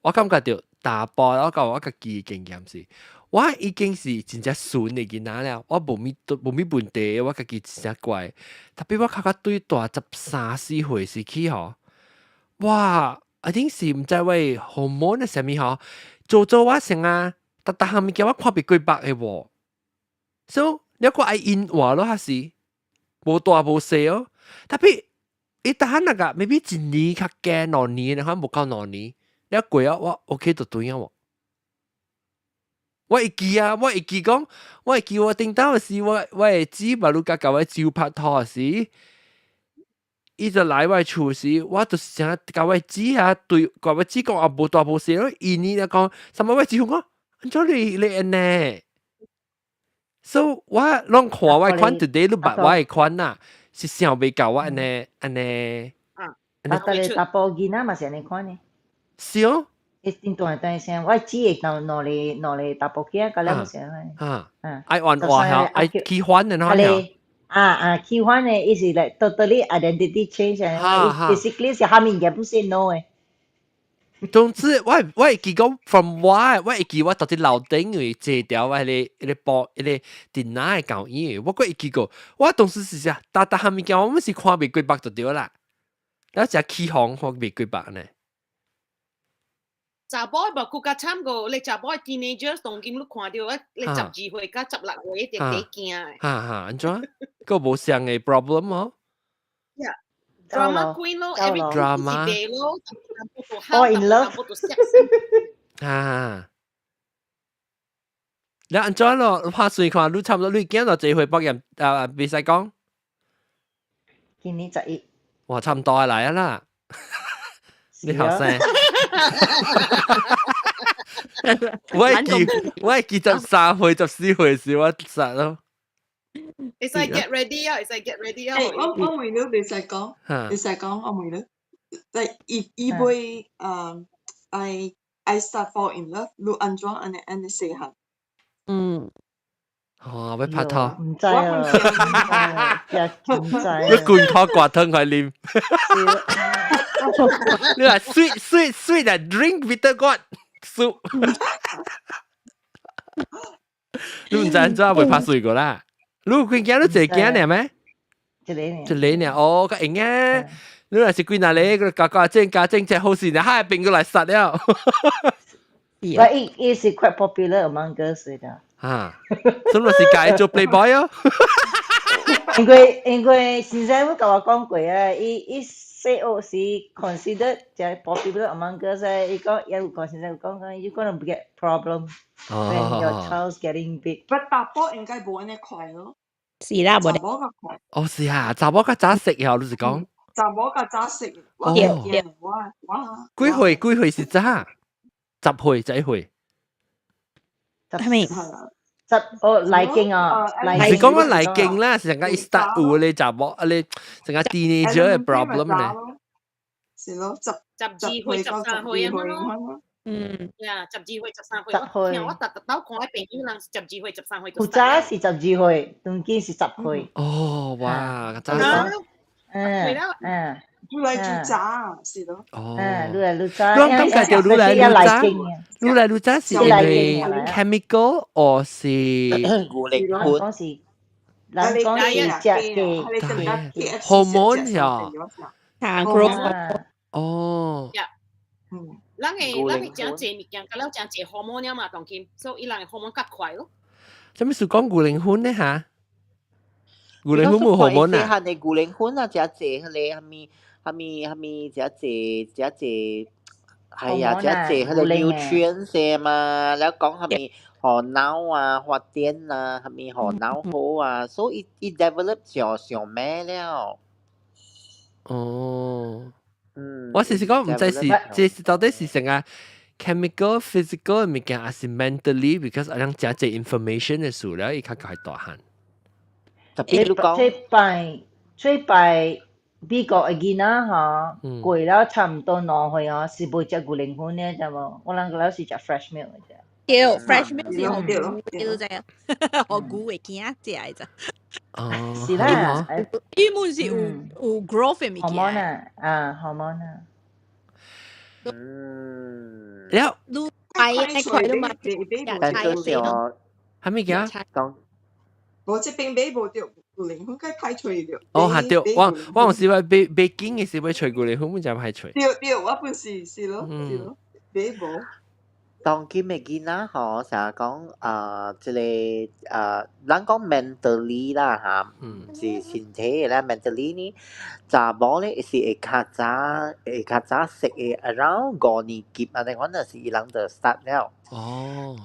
我感覺著大埔，我講我家己的經驗是，我已經是真正順的囡仔了，我無物問題，我家己真正乖。特別我較較對大13、14歲時起吼，哇！I think 是毋知我 hormone 的啥物吼，做做我成啊，逐逐項物件我看袂過目的喎。所以你講愛因話咯，還是無大無細哦。特別伊逐漢那個 maybe 一年較加2年，可能無夠兩年，你過啊，我 OK 就對啊喎。我會記啊，我會記講，我會記我頂當時我的姊嘛，汝甲共我姊拍拖時，伊就來我厝時，我就是成日共我姊啊對，共我姊講啊無大無細咯，伊呢就講，啥物我姊夫講，按怎你按呢？所以我攏看我款 today 你捌我的款啊，是想袂到我按呢按呢。啊，但係查埔囡仔嘛是按呢款的。是哦。伊真大大聲，我姊會兩兩個查埔囝，甲了是按呢。啊，愛按話嚇，愛喜歡的喏。啊啊，喜歡的，伊是 like totally identity change 啊，basically 是蝦物件不是 no 的。總之，我會記講，from 我會記我到底樓頂因為借掉我彼個波彼個電腦的舊影，我閣會記過，我當時是啥，逐逐項物件我們是看袂過目就對啦，了食起風看袂過目呢。查某無閣較慘過，你查某 teenagers 當今你看著啊，你12歲佮16歲一定會驚的。哈哈，按怎？閣無相的 problem 哦。 Yeah. Drama queen 咯，everything drama 是咯， Fall in love。啊！你按怎咯？拍算看，你差不多你囝偌濟歲畢業啊？袂使講。今年11。哇，差毋多來啊啦！你後生。我會記13歲、14歲時我實咯。會使 get ready 啊，會使 get ready 啊。我問你袂使講，袂使講，我問你，like 伊伊會I start fall in love，你按怎按呢按呢細漢？嗯。哦，欲拍拖。毋知啊，唔知。你罐頭掛湯來啉。你話 sweet sweet sweet 啊，drink bitter gourd soup。你毋知按怎會拍水過啦？你有幾囝？你一個囝爾咩？一個爾。一個爾哦，較閒啊！你若是幾若個，加加正加正，這好事呢，海邊過來殺了。喂，伊是 quite popular among girls 的。啊，所以是共伊做 playboy 哦。因為先生有共我講過啊，伊細學時 considered 就 popular among girls 啊，伊講也有講先生有講講，you gonna get problem when your child's getting big。 But 查埔應該無按呢快咯。是啦，無查某較快。哦，是啊，查某較早識哦，你是講？查某較早識，我驚我。幾歲？幾歲是早？10歲，11歲。係咪？十哦來經啊，是講我來經啦，是成個 start 有咧查某，啊咧成個 teenager 的 problem 咧。是咯，十 12歲13歲咁咯。呀，12歲13歲，我聽我特特兜看我朋友人12歲13歲古早是12歲，當今是10歲。哦，哇，早愈來愈早，是咯。哦，愈來愈早。你感覺著愈來愈早，愈來愈早是因為 chemical 或是牛奶粉？講是，人講是食嘅 hormone 呀。啊，growth。哦。嗯，咱的誠濟物件，佮了誠濟 hormone 嘛，當今，所以伊人的 hormone 較快咯。啥物事講牛奶粉呢？嚇？牛奶粉無 hormone 啊？細漢的牛奶粉啊，誠濟彼个啥物啥物啥物，誠濟誠濟，係啊，誠濟彼个 nutrient 些嘛，了講啥物予腦啊發展啊，啥物予腦好啊，所以伊 develop 上上咩了。哦。我是講毋知是，這是到底是成個 chemical、physical 的物件，還是 mentally？because 啊，人誠濟 information 的數了，伊較較大漢。特別你講，這擺美國的囡仔吼，過了差毋多2歲吼，是無食牛奶粉的，知無？我人個了是食 fresh milk 的啫。對，fresh milk 是予牛，你都知啊，予牛的囝食的咋。哦，是啦，伊們是有 growth 的物件。 hormone 啊，啊，hormone 啊。了，你快快都嘛，但就是哦，啥物件？講，無這邊買無著牛奶粉，該歹揣著。哦，係對，我有時話買買緊的時欲揣牛奶粉，阮才歹揣。對對，我本是是咯，是咯，買無。當今的囡仔吼，成日講啊，這个咱講 mentally 啦嚇，毋是身體的啦，mentally 呢，查某咧是會較早會較早識的，around 5年級按呢款就是伊人就 start 了，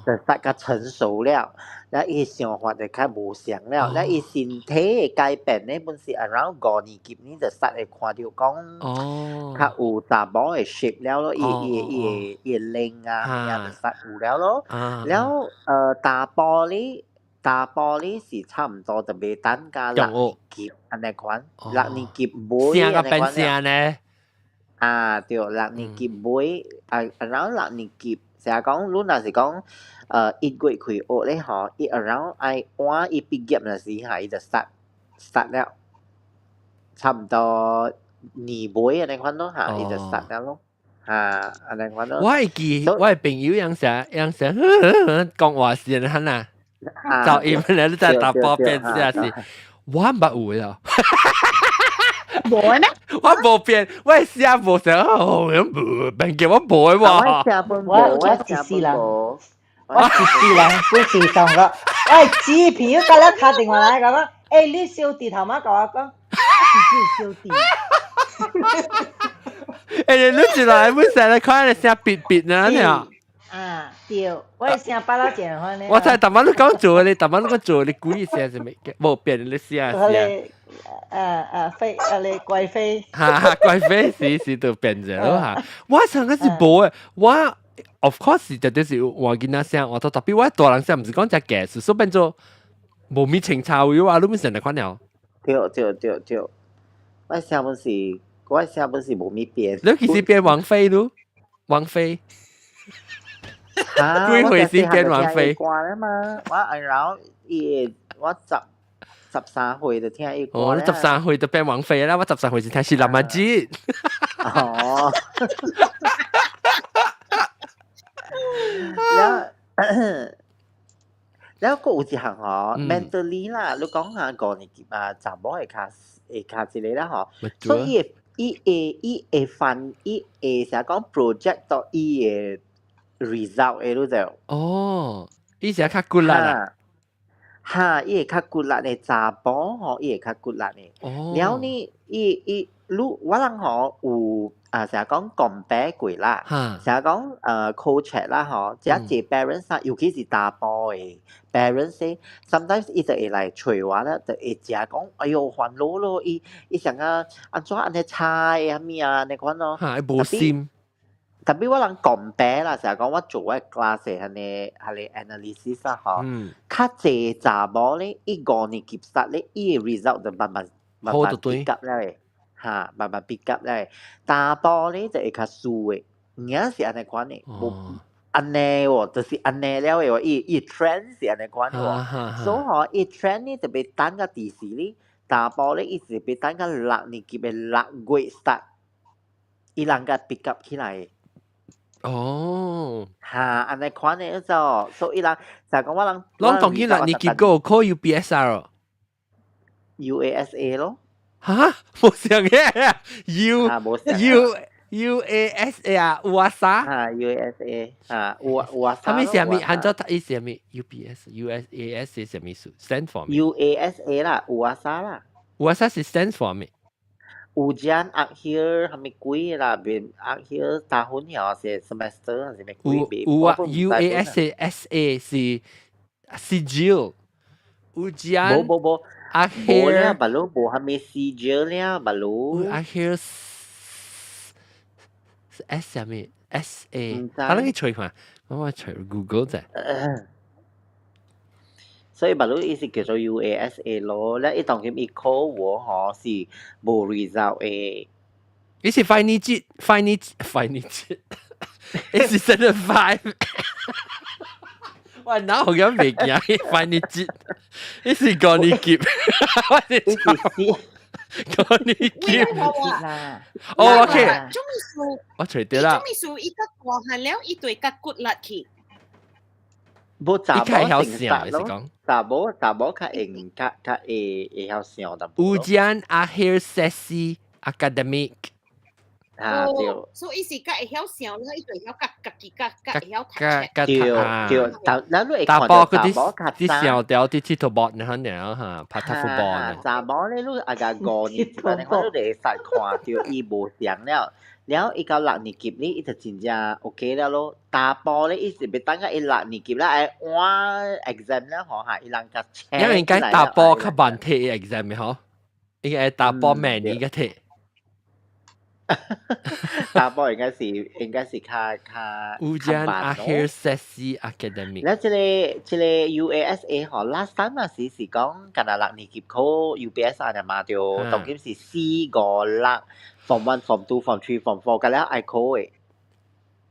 就 start 較成熟了，了伊想法就較無相了，了伊身體的改變咧，本是 around 五年級呢就 start 會看著講，較有查某的 shape 了咯，伊伊伊伊的臉啊，就 start 有了咯，了查埔咧，查埔咧是差毋多就袂等甲六年級按呢款，六年級尾按呢款呢？啊對，六年級尾啊，around 六年級，成日講你若是講1月開學咧吼，伊 around 愛晚伊畢業那時哈，伊就 start start 了，差毋多年尾按呢款咯嚇，伊就 start 了咯。嚇，按呢款咯。我會記，我的朋友樣成樣成講話時陣啊，噪音咧，你在打波變這是，我毋捌有啊。無咩？我無變，我寫無成，哦，無變叫我無的喎。我一世人，我一世人不是同個，我姊朋友甲咱敲電話來講，欸，你小弟頭媽共我講，我是小弟。欸，你一來本成日看你聲別別呢？啊，對，我的聲巴拉正款呢。我睇逐擺你講做，你逐擺你講做，你故意聲是咪？無變你聲聲。飛啊你貴妃。哈哈，貴妃是是就變咗咯嚇。我上個是無的，我 of course 是絕對是換囡仔聲，我都特別我大人聲毋是講隻假，所以變做無咪清楚有啊，你咪成日看了。對對對對，我聲本是無咪變。你其實變王菲咯，王菲。嚇！幾歲先變王菲？歌啦嘛，我然後伊我13歲就聽伊歌。哦，你十三歲就變王菲啦！我十三歲時聽是林阿姊。哦。了，了，閣有一項吼，mentally 啦，你講下5年級啊，查某會較這個啦吼，所以伊會犯伊會成講 project 到伊的 result 的，你知？哦，伊是較骨力啊。哈，伊會較骨力的查甫吼，伊會較骨力的。哦。了呢，伊伊你我人吼有啊，成日講 compare 過啦，成日講coach 啦吼，這濟 parents 啊，尤其是查埔的 parents sometimes 伊就會來揣我啦，就會誠講，哎喲煩惱咯，伊伊想啊，按怎按呢差的啥物啊，按呢款咯。哈，無心。特別我人 compare 啦，成日講我做我 class 的彼個 analysis 啊吼，較濟查某咧，伊5年級 start 咧，伊的 result 就慢慢慢慢 pick up 了的。嚇，慢慢 pick up 咧。查埔咧就會較輸的，有是按呢款的，無按呢喎，就是按呢了的喎，伊伊 trend 是按呢款的喎，所以吼，伊 trend 咧特別等到第時咧，查埔咧伊是欲等到六年級的6月 start，伊人共 pick up 起來。哦，嚇，按呢款的就，所以人就講我人，攏當今六年級個考 UPSR。 UASA 咯。嚇，無相嘅，U U U A S A 啊，有啊啥？嚇，UASA 嚇，有有啊啥？啥物啥物？按照伊啥物？UPS U S A S 是啥物意思？Stand for 咩？UASA 啦，有啊啥啦？有啊啥是 stand for 咩？ Ujian akhir 係咪鬼啦？變 akhir tahun 又是 semester 係咪鬼？有啊，U A S A S A 是 sijil Ujian 無無無。 akhir 無了，巴魯無蝦米 sijil 了，巴魯。 akhir S 啥物？S A，啊，你去揣看，我揣 Google 者。所以巴魯伊是叫做 UASA 咯，咧伊當今伊考我吼是無 result 的。伊是 final 級，final final 級，伊是 standard five。我哪有咁袂驚？final 級，伊是高年級，我是高年級。哦，OK。我揣著啦。做咩事？伊較大漢了，伊就會較骨力去。無查某曉成實咯，查某查某較會較較會會曉想淡薄。 Ujian Akhir Sesi Akademik。啊對。所以伊是較會曉想，伊就會曉較家己較較會曉讀冊。對對，但咱你會看查到埔嗰查某較啲啲上條啲佚佗博呢，肯定嚇拍踢 football 呢。查某咧，你啊個五年級，你看你就會使看到伊無相了。了伊到六年級咧，伊就真正 OK 了咯。查埔咧，伊是欲等到伊六年級啦，愛換 exam 了吼，嚇，伊人較請因為應該查埔較慢提 exam 的吼，應該查埔每年個提。查埔應該是應該是較較 Ujian Akhir Sesi Akademik。了，這个這个 UASA 吼，last time 那時是講，干焦六年級考 UPSR 的嘛，對，當今是四五六，Form one、Form two、Form three、Form four，佮了愛考的。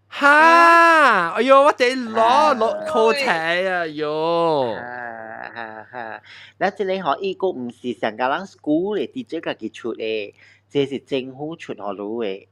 哈！哎喲，我得攞攞考題啊！喲。哈哈哈！了，這个吼，伊閣毋是上個人 school 的 teacher 家己出的，這是政府出予你的。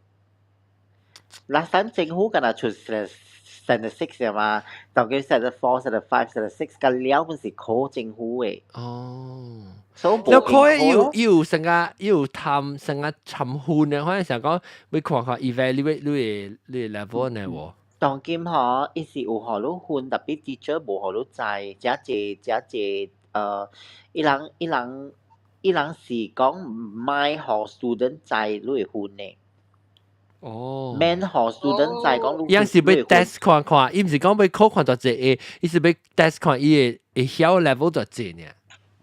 last time 政府干焦出 standard six 嘛，當今 standard four、standard five、standard six 佮了本是考政府的。哦。所以你考有有成個有探成個尋分的，可能想講欲看看 evaluate 你的你的 level 呢無？當今吼，伊是有予你分，特別 teacher 無予你知，遮濟遮濟，伊人伊人伊人是講莫予 student 知你會分的。哦。免予 student 知講你。伊是欲 test 看看，伊毋是講欲考看偌濟個，伊是欲 test 看伊會會曉 level 偌濟爾。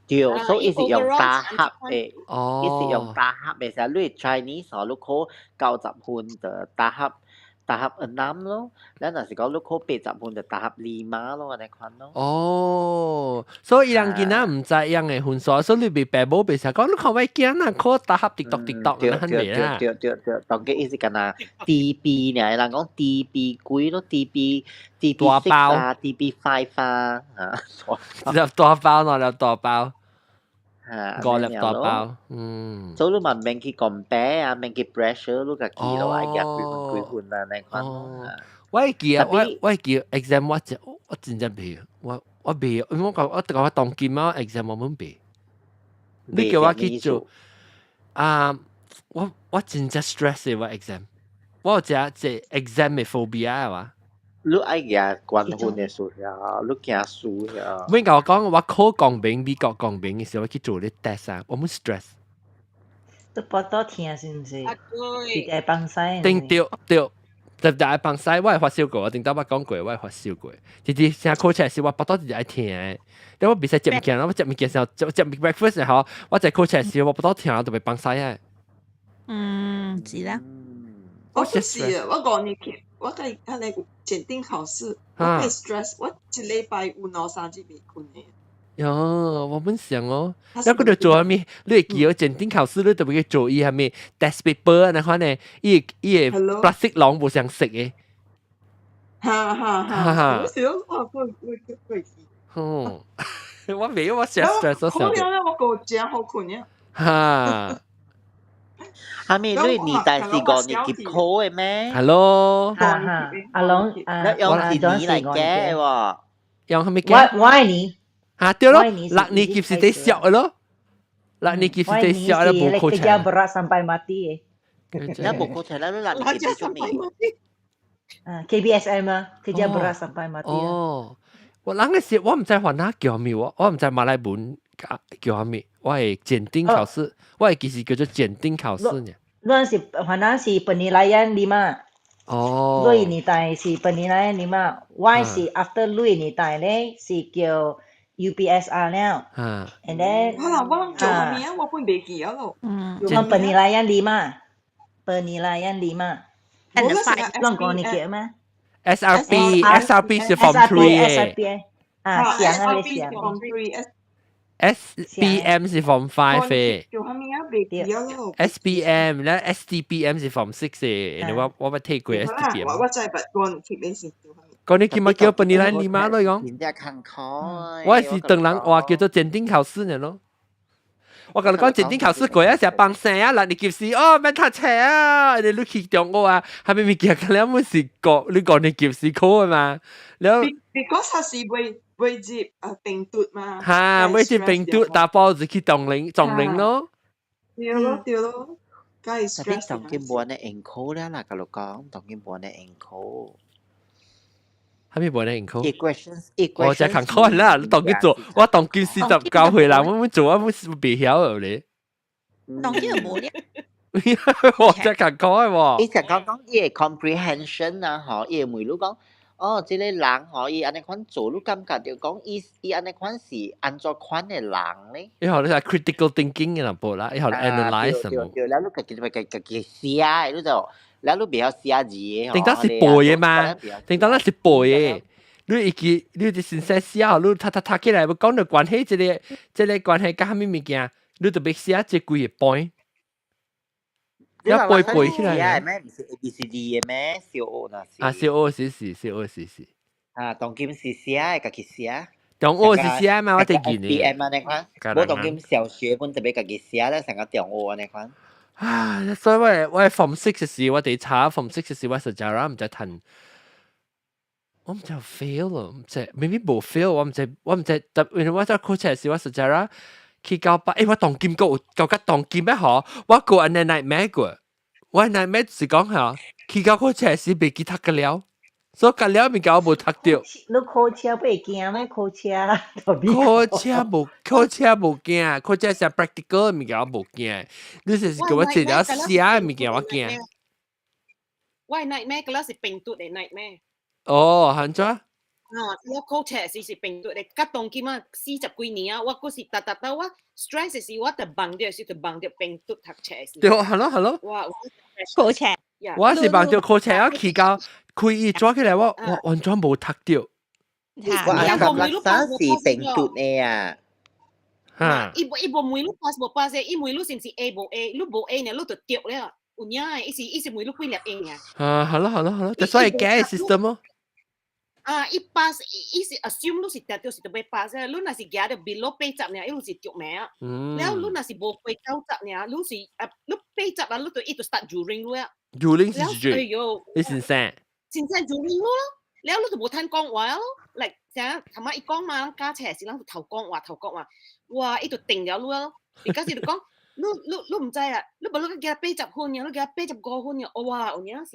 對，所以伊是用 tahap 的，伊是用 tahap 的，時你 Chinese 吼，你考90分就 tahap tahap enam 咯，咱若是講你考80分就 tahap lima 咯，按呢款咯。哦，所以伊人囡仔毋知樣的分數，所以你袂爸母袂使講，你看我囝仔考 tahap 直讀直讀，對對對對對對，當佢伊是干焦 DB 爾，人講 DB 幾咯，DB DB six 啊，DB five 啊，嚇，一粒大包，兩粒大包。嚇，五粒大包，嗯。所以你嘛免去 compare 啊，免去 pressure 你家己咯，愛夾幾分幾分啊，那款咯。我會記啊，我我會記 exam 我真我真正袂，我我袂，因為我講我我當今啊 exam 我滿袂。你叫我去做啊？我我真正 stress 的我 exam，我有這這 exam 的 phobia 啊。你愛夾關分的數呀，你驚輸呀。免共我講，我考公民美國公民的時候，我去做咧 test 啊，我滿 stress。都腹肚疼是毋是？啊對。直會放屎。頂對對，特別愛放屎，我會發燒過，頂當我講過，我會發燒過。直直成考試時，我腹肚直直愛疼的。但我袂使食物件，我食物件時候，食食 breakfast 時候，我在考試時，我腹肚疼，就袂放屎啊。嗯，是啦。我不是啊，我五年級，我喺迄個檢定考試，我會 stress，我一禮拜有兩三日袂睏的。喲，我本想哦，那個就做啥物？你會記得檢定考試，你特別去做伊啥物 test paper 那款呢？伊伊個 plastic 籠無相色的。哈哈哈！我想我我我我記。哦，我沒有我寫 stress 可能咧，我個真好困呀。哈。哈咪你年代是五年級考的咩？Hello。哈哈，阿龍啊，用是年嚟嘅喎，用係咪嘅？我愛你。嚇對咯，六年級是得小的咯，六年級是得小的無考冊。 Kerja berat sampai mati 嘅。那無考冊啦，你六年級做咩？啊，KBSM 啊，kerja berat sampai mati。哦，我那個時我毋知番仔叫咩，我毋知馬來文叫咩，我係檢定考試，我係其實叫做檢定考試呢。嗰陣時番仔是 penilaian lima。哦。你年代是 penilaian lima，我是 after 你年代咧是叫 UPSR 了。啊。 And then 可能我做咩啊？我本袂記啊咯。嗯。我 penilaian lima，penilaian lima。我攏講你記咩？SRP SRP 是 Form 3 嘅。啊，上啊，你上。 SPM 是 Form 5 嘅。叫啥物啊？袂記啊咯。 SPM 咧 STPM 是 Form 6 嘅，我我捌睇過 STPM。我我真係捌講貼你是叫啥物。講你叫乜叫 penilaian lima 咯？講。真正坎坷。我是當人話叫做檢定考試呢咯。我共你講檢定考試過一時放生啊，六年級時哦，免讀冊啊，你你去中學啊，係咪物件可能是個你五年級時考的嘛？了。 Because 他是會會接啊病毒嘛。哈，會接病毒，打包就去當零撞零咯。對咯對咯，梗係 stress。當今無按呢用考了啦，共你講，當今無按呢用考。係咪無按呢用考？一 questions 一我真坎坷啦，你當佢做，我當今49歲啦，我做我未曉咧。當今就無了。我真坎坷喎。伊就講講伊個 comprehension 啊，吼，伊會問你講，哦，這個人吼，伊按呢款做，你感覺著講，伊伊按呢款是按怎款的人咧？伊學你係 critical thinking 嘅淡薄啦，伊學 analyse 什麼？對，了你家己家家己寫的，你就，了你袂曉寫字的。頂當是背的嘛？頂當咱是背的。你一記，你啲先生寫，你讀讀讀起來，要講到關係這個，這個關係佮啥物物件，你就欲寫這幾個 point。要背背起來。咩？毋是 A B C D 的咩？小學那是。啊，小學是是，小學是是。啊，當今是寫的，家己寫。中學是寫嘛？我哋記得。B M 按呢款，無當今小學本特別家己寫咧，成個中學按呢款。啊，所以我我 Form 6 時，我哋查 Form 6 時，我 sejarah 毋知彈，我毋知 fail 咯，毋知，maybe 無 fail，我毋知，我毋知，特因為我在考冊時，我 sejarah 去交八，欸，我當今個有交甲當今咩嗬，我個按呢 nightmare 過，我 nightmare 是講嚇，去到考冊時袂記讀個了。所以個了物件我無讀著。你考車不會驚咩？考車考車無考車無驚，考車是 practical 物件我無驚。你是叫我一條寫的物件我驚。我 nightmare 嗰是病毒的 nightmare。哦，按怎？啊，我考冊時是病毒的，甲當今啊四十幾年啊，我閣是逐逐到我 stress 時，我就夢著時就夢著病毒讀冊時。對，係咯係咯。我考冊。我是夢著考冊啊，去到開伊抓起來，我我完全無讀著。我阿感覺啥是病毒的啊？哈！伊無伊無問你 pass 無 pass，伊問你是毋是 A 無 A，你無 A 呢，你就著了。有影的，伊是伊是問你幾粒 A 爾。啊，好咯好咯好咯，就所以假 system 咯。啊，伊 pass 伊是 assume 你是定著是著欲 pass，你若是舉著 below 80爾，伊就是著名。了你若是無過90爾，你是啊，你80啊，你就伊就 start 注 你啊。 Juring 是幾？哎喲，你先生。先生 juring 咯，了你就無通講話咯。嚟成頭仔伊講嘛，人教冊時人就頭講話頭講話，哇！伊就定了你咯。而家是就講，你你你毋知啊，你無你舉80分爾，你舉85分爾，哇！有影是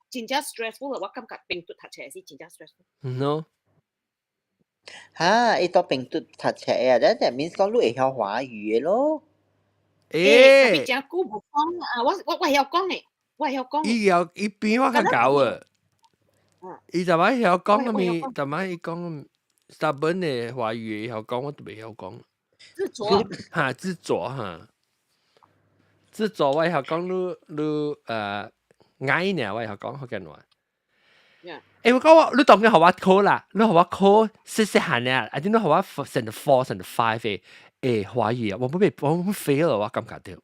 真正 stressful 我感覺病毒讀冊是真正 stressful。 No。哈，伊到病毒讀冊啊，咱就 means 講你會曉華語的咯。欸，特別真久無講啊！我我我會曉講的，我會曉講。伊曉伊比我較𠢕啊！伊就擺曉講啥物，就擺伊講 stubborn 的華語會曉講，我都袂曉講。自作。哈，自作哈。自作我會曉講你你愛爾我會曉講福建話。欸，我講我你當然予我考啦，你予我考細細漢啊，啊，你予我 standard 4 standard 5 的華語啊，我不 fail 我感覺到。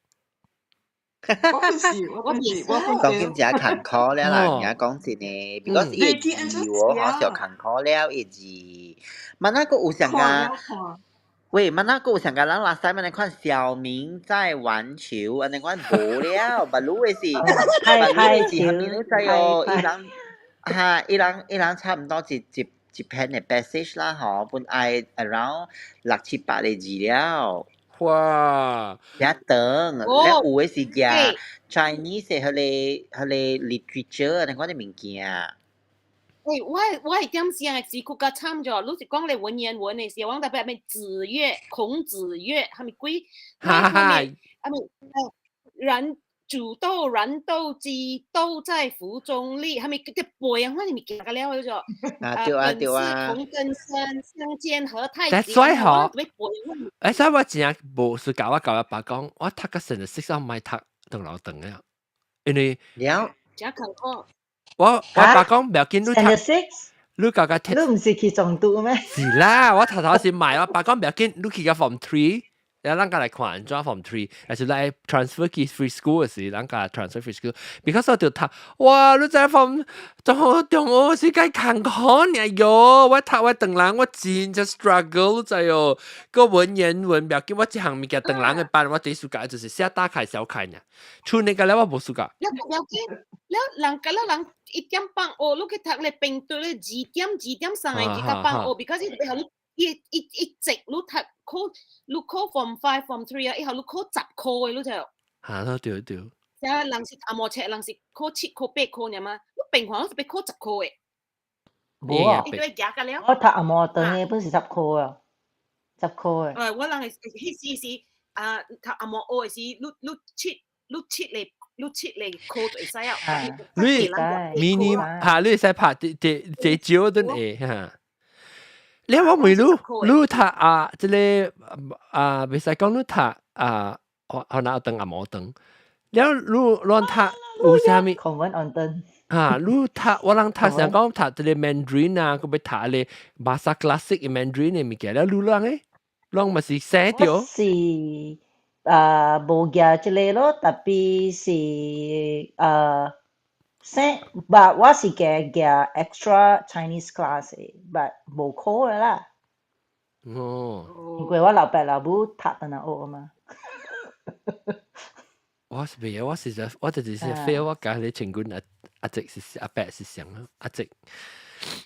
我不是，我不是，我當今真艱苦了啦，而家講真的，because 伊個字我好少艱苦了，伊字，嘛那個有上個，喂，嘛那個有上個人拉西嘛，你看小明在玩球，按呢款無了，巴魯的是，巴魯的是蝦米你知哦？伊人哈，伊人差毋多一篇的 passage 啦，吼，本愛 around 六七百个字了。哇！也長，了有的是寄 Chinese 的彼個 literature 那款的物件。喂，我係點先係是更加慘咗，你是講你文言文的時候，我特別咩子曰、孔子曰，係咪鬼？哈哈，係咪燃煮豆燃豆萁，豆在釜中立，係咪啲背啊？我哋物件個了就。啊對啊對啊。同根生，相煎何太急。所以嗬，所以我真正無是教我教阿爸講，我讀個 standard six 我毋讀長老長啊，因為了。真艱苦。我爸講毋要緊，你讀，你教個你毋是去總督咩？是啦，我頭頭先買，我爸講毋要緊，你去個 form three。然後咱家來看按怎 form three，還是來 transfer 去 free school 的時，咱家 transfer free school。because 我就讀，哇！你知 form 中學中學是該艱苦呢喲，我讀我長人我真正 struggle 你知哦。個文言文不要緊，我這項物件長人的班，我第暑假就是寫大楷小楷呢。剩那個了我無暑假。了不要緊，了人個了人1點半學，你去讀咧平對咧2點2點3個去到半學，because 伊予你一直你讀考，你考 form five form three 啊，以後你考10箍的，你就。嚇，都對對。這人是阿毛冊，人是考7箍8箍爾嘛，你平凡是欲考10箍的。無啊，伊就會行甲了。我讀紅毛長的本是十箍啊，十箍的。我人係彼時是啊，讀紅毛學的時，你七個考就會使啊。你明年嚇，你會使拍這這這少都會嚇。你我問你，你讀啊，這個啊，袂使講你讀啊，我哪長啊無長。了你亂讀有啥物？孔文按燈。啊，你讀我人讀想講讀這個 Mandarin 啊，閣欲讀咧 Bahasa Klasik 的 Mandarin 的物件，了你人咧，攏嘛是寫著？是啊，無舉這個咯，tapi 是啊。寫，but 我是加加 extra Chinese class 的，but 無考的啦。哦。因為我老爸老母讀等下學嘛。我是袂曉，我是實，我就是 fail 我共你成軍阿阿叔是阿伯是啥啊？阿叔，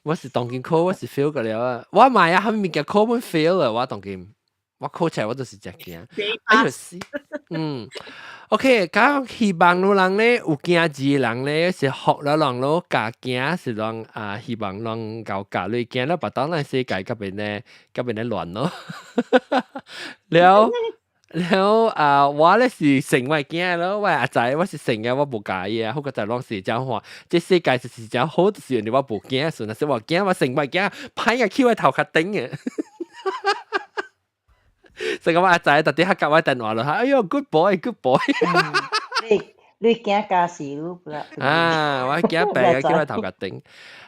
我是當今考，我是 fail 過了啊！我買啊，蝦米物件考本 fail 了，我當今我考起來我就是真驚。哎喲死，嗯，OK，咁希望路人咧有囝兒的人咧是學了人咯，教囝是讓啊，希望人教教你囝了，別當咱世界較變咧較變咧亂咯。了了啊，我咧是成我囝咯，我阿仔我是成嘅，我無介意啊。好過就攏是這樣話，這世界就是這樣好，就是因為我無囝，算啦，是我囝我成我囝，歹個去我頭殼頂嘅。所以我阿仔特別較夾我電話咯，哎喲，good boy，good boy。你驚家事啦？啊，我驚病啊，叫我頭殼頂。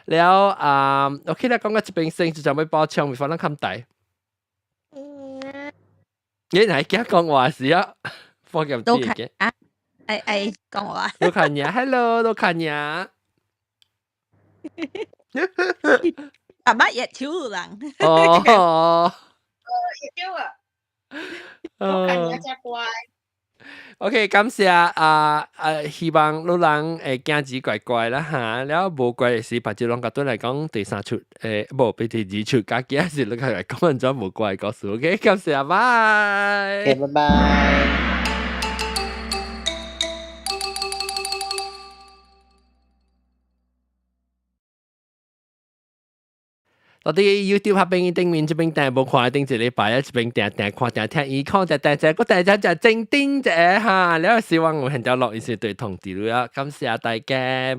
了啊，OK 啦，講到這邊先，就準備包槍，咪可能冚大。你係驚講話時啊？放入啲嘅。啊，哎哎，講話。盧卡尼，hello，盧卡尼。爸爸也超人。哦。葉啊。盧卡尼真乖。 OK，感謝啊啊！希望老人會囝兒乖乖啦嚇，了無乖的時，別就攏甲對來講第三出，無比第二出，加囝是你來講按怎無乖的故事。OK，感謝，拜。 OK，拜拜。到底 YouTube 下邊頂面這邊訂無看，頂一禮拜啊，這邊訂訂看訂聽，伊看訂訂這個訂這就正頂者哈，了希望有現在錄音是對通知你啊，感謝大家。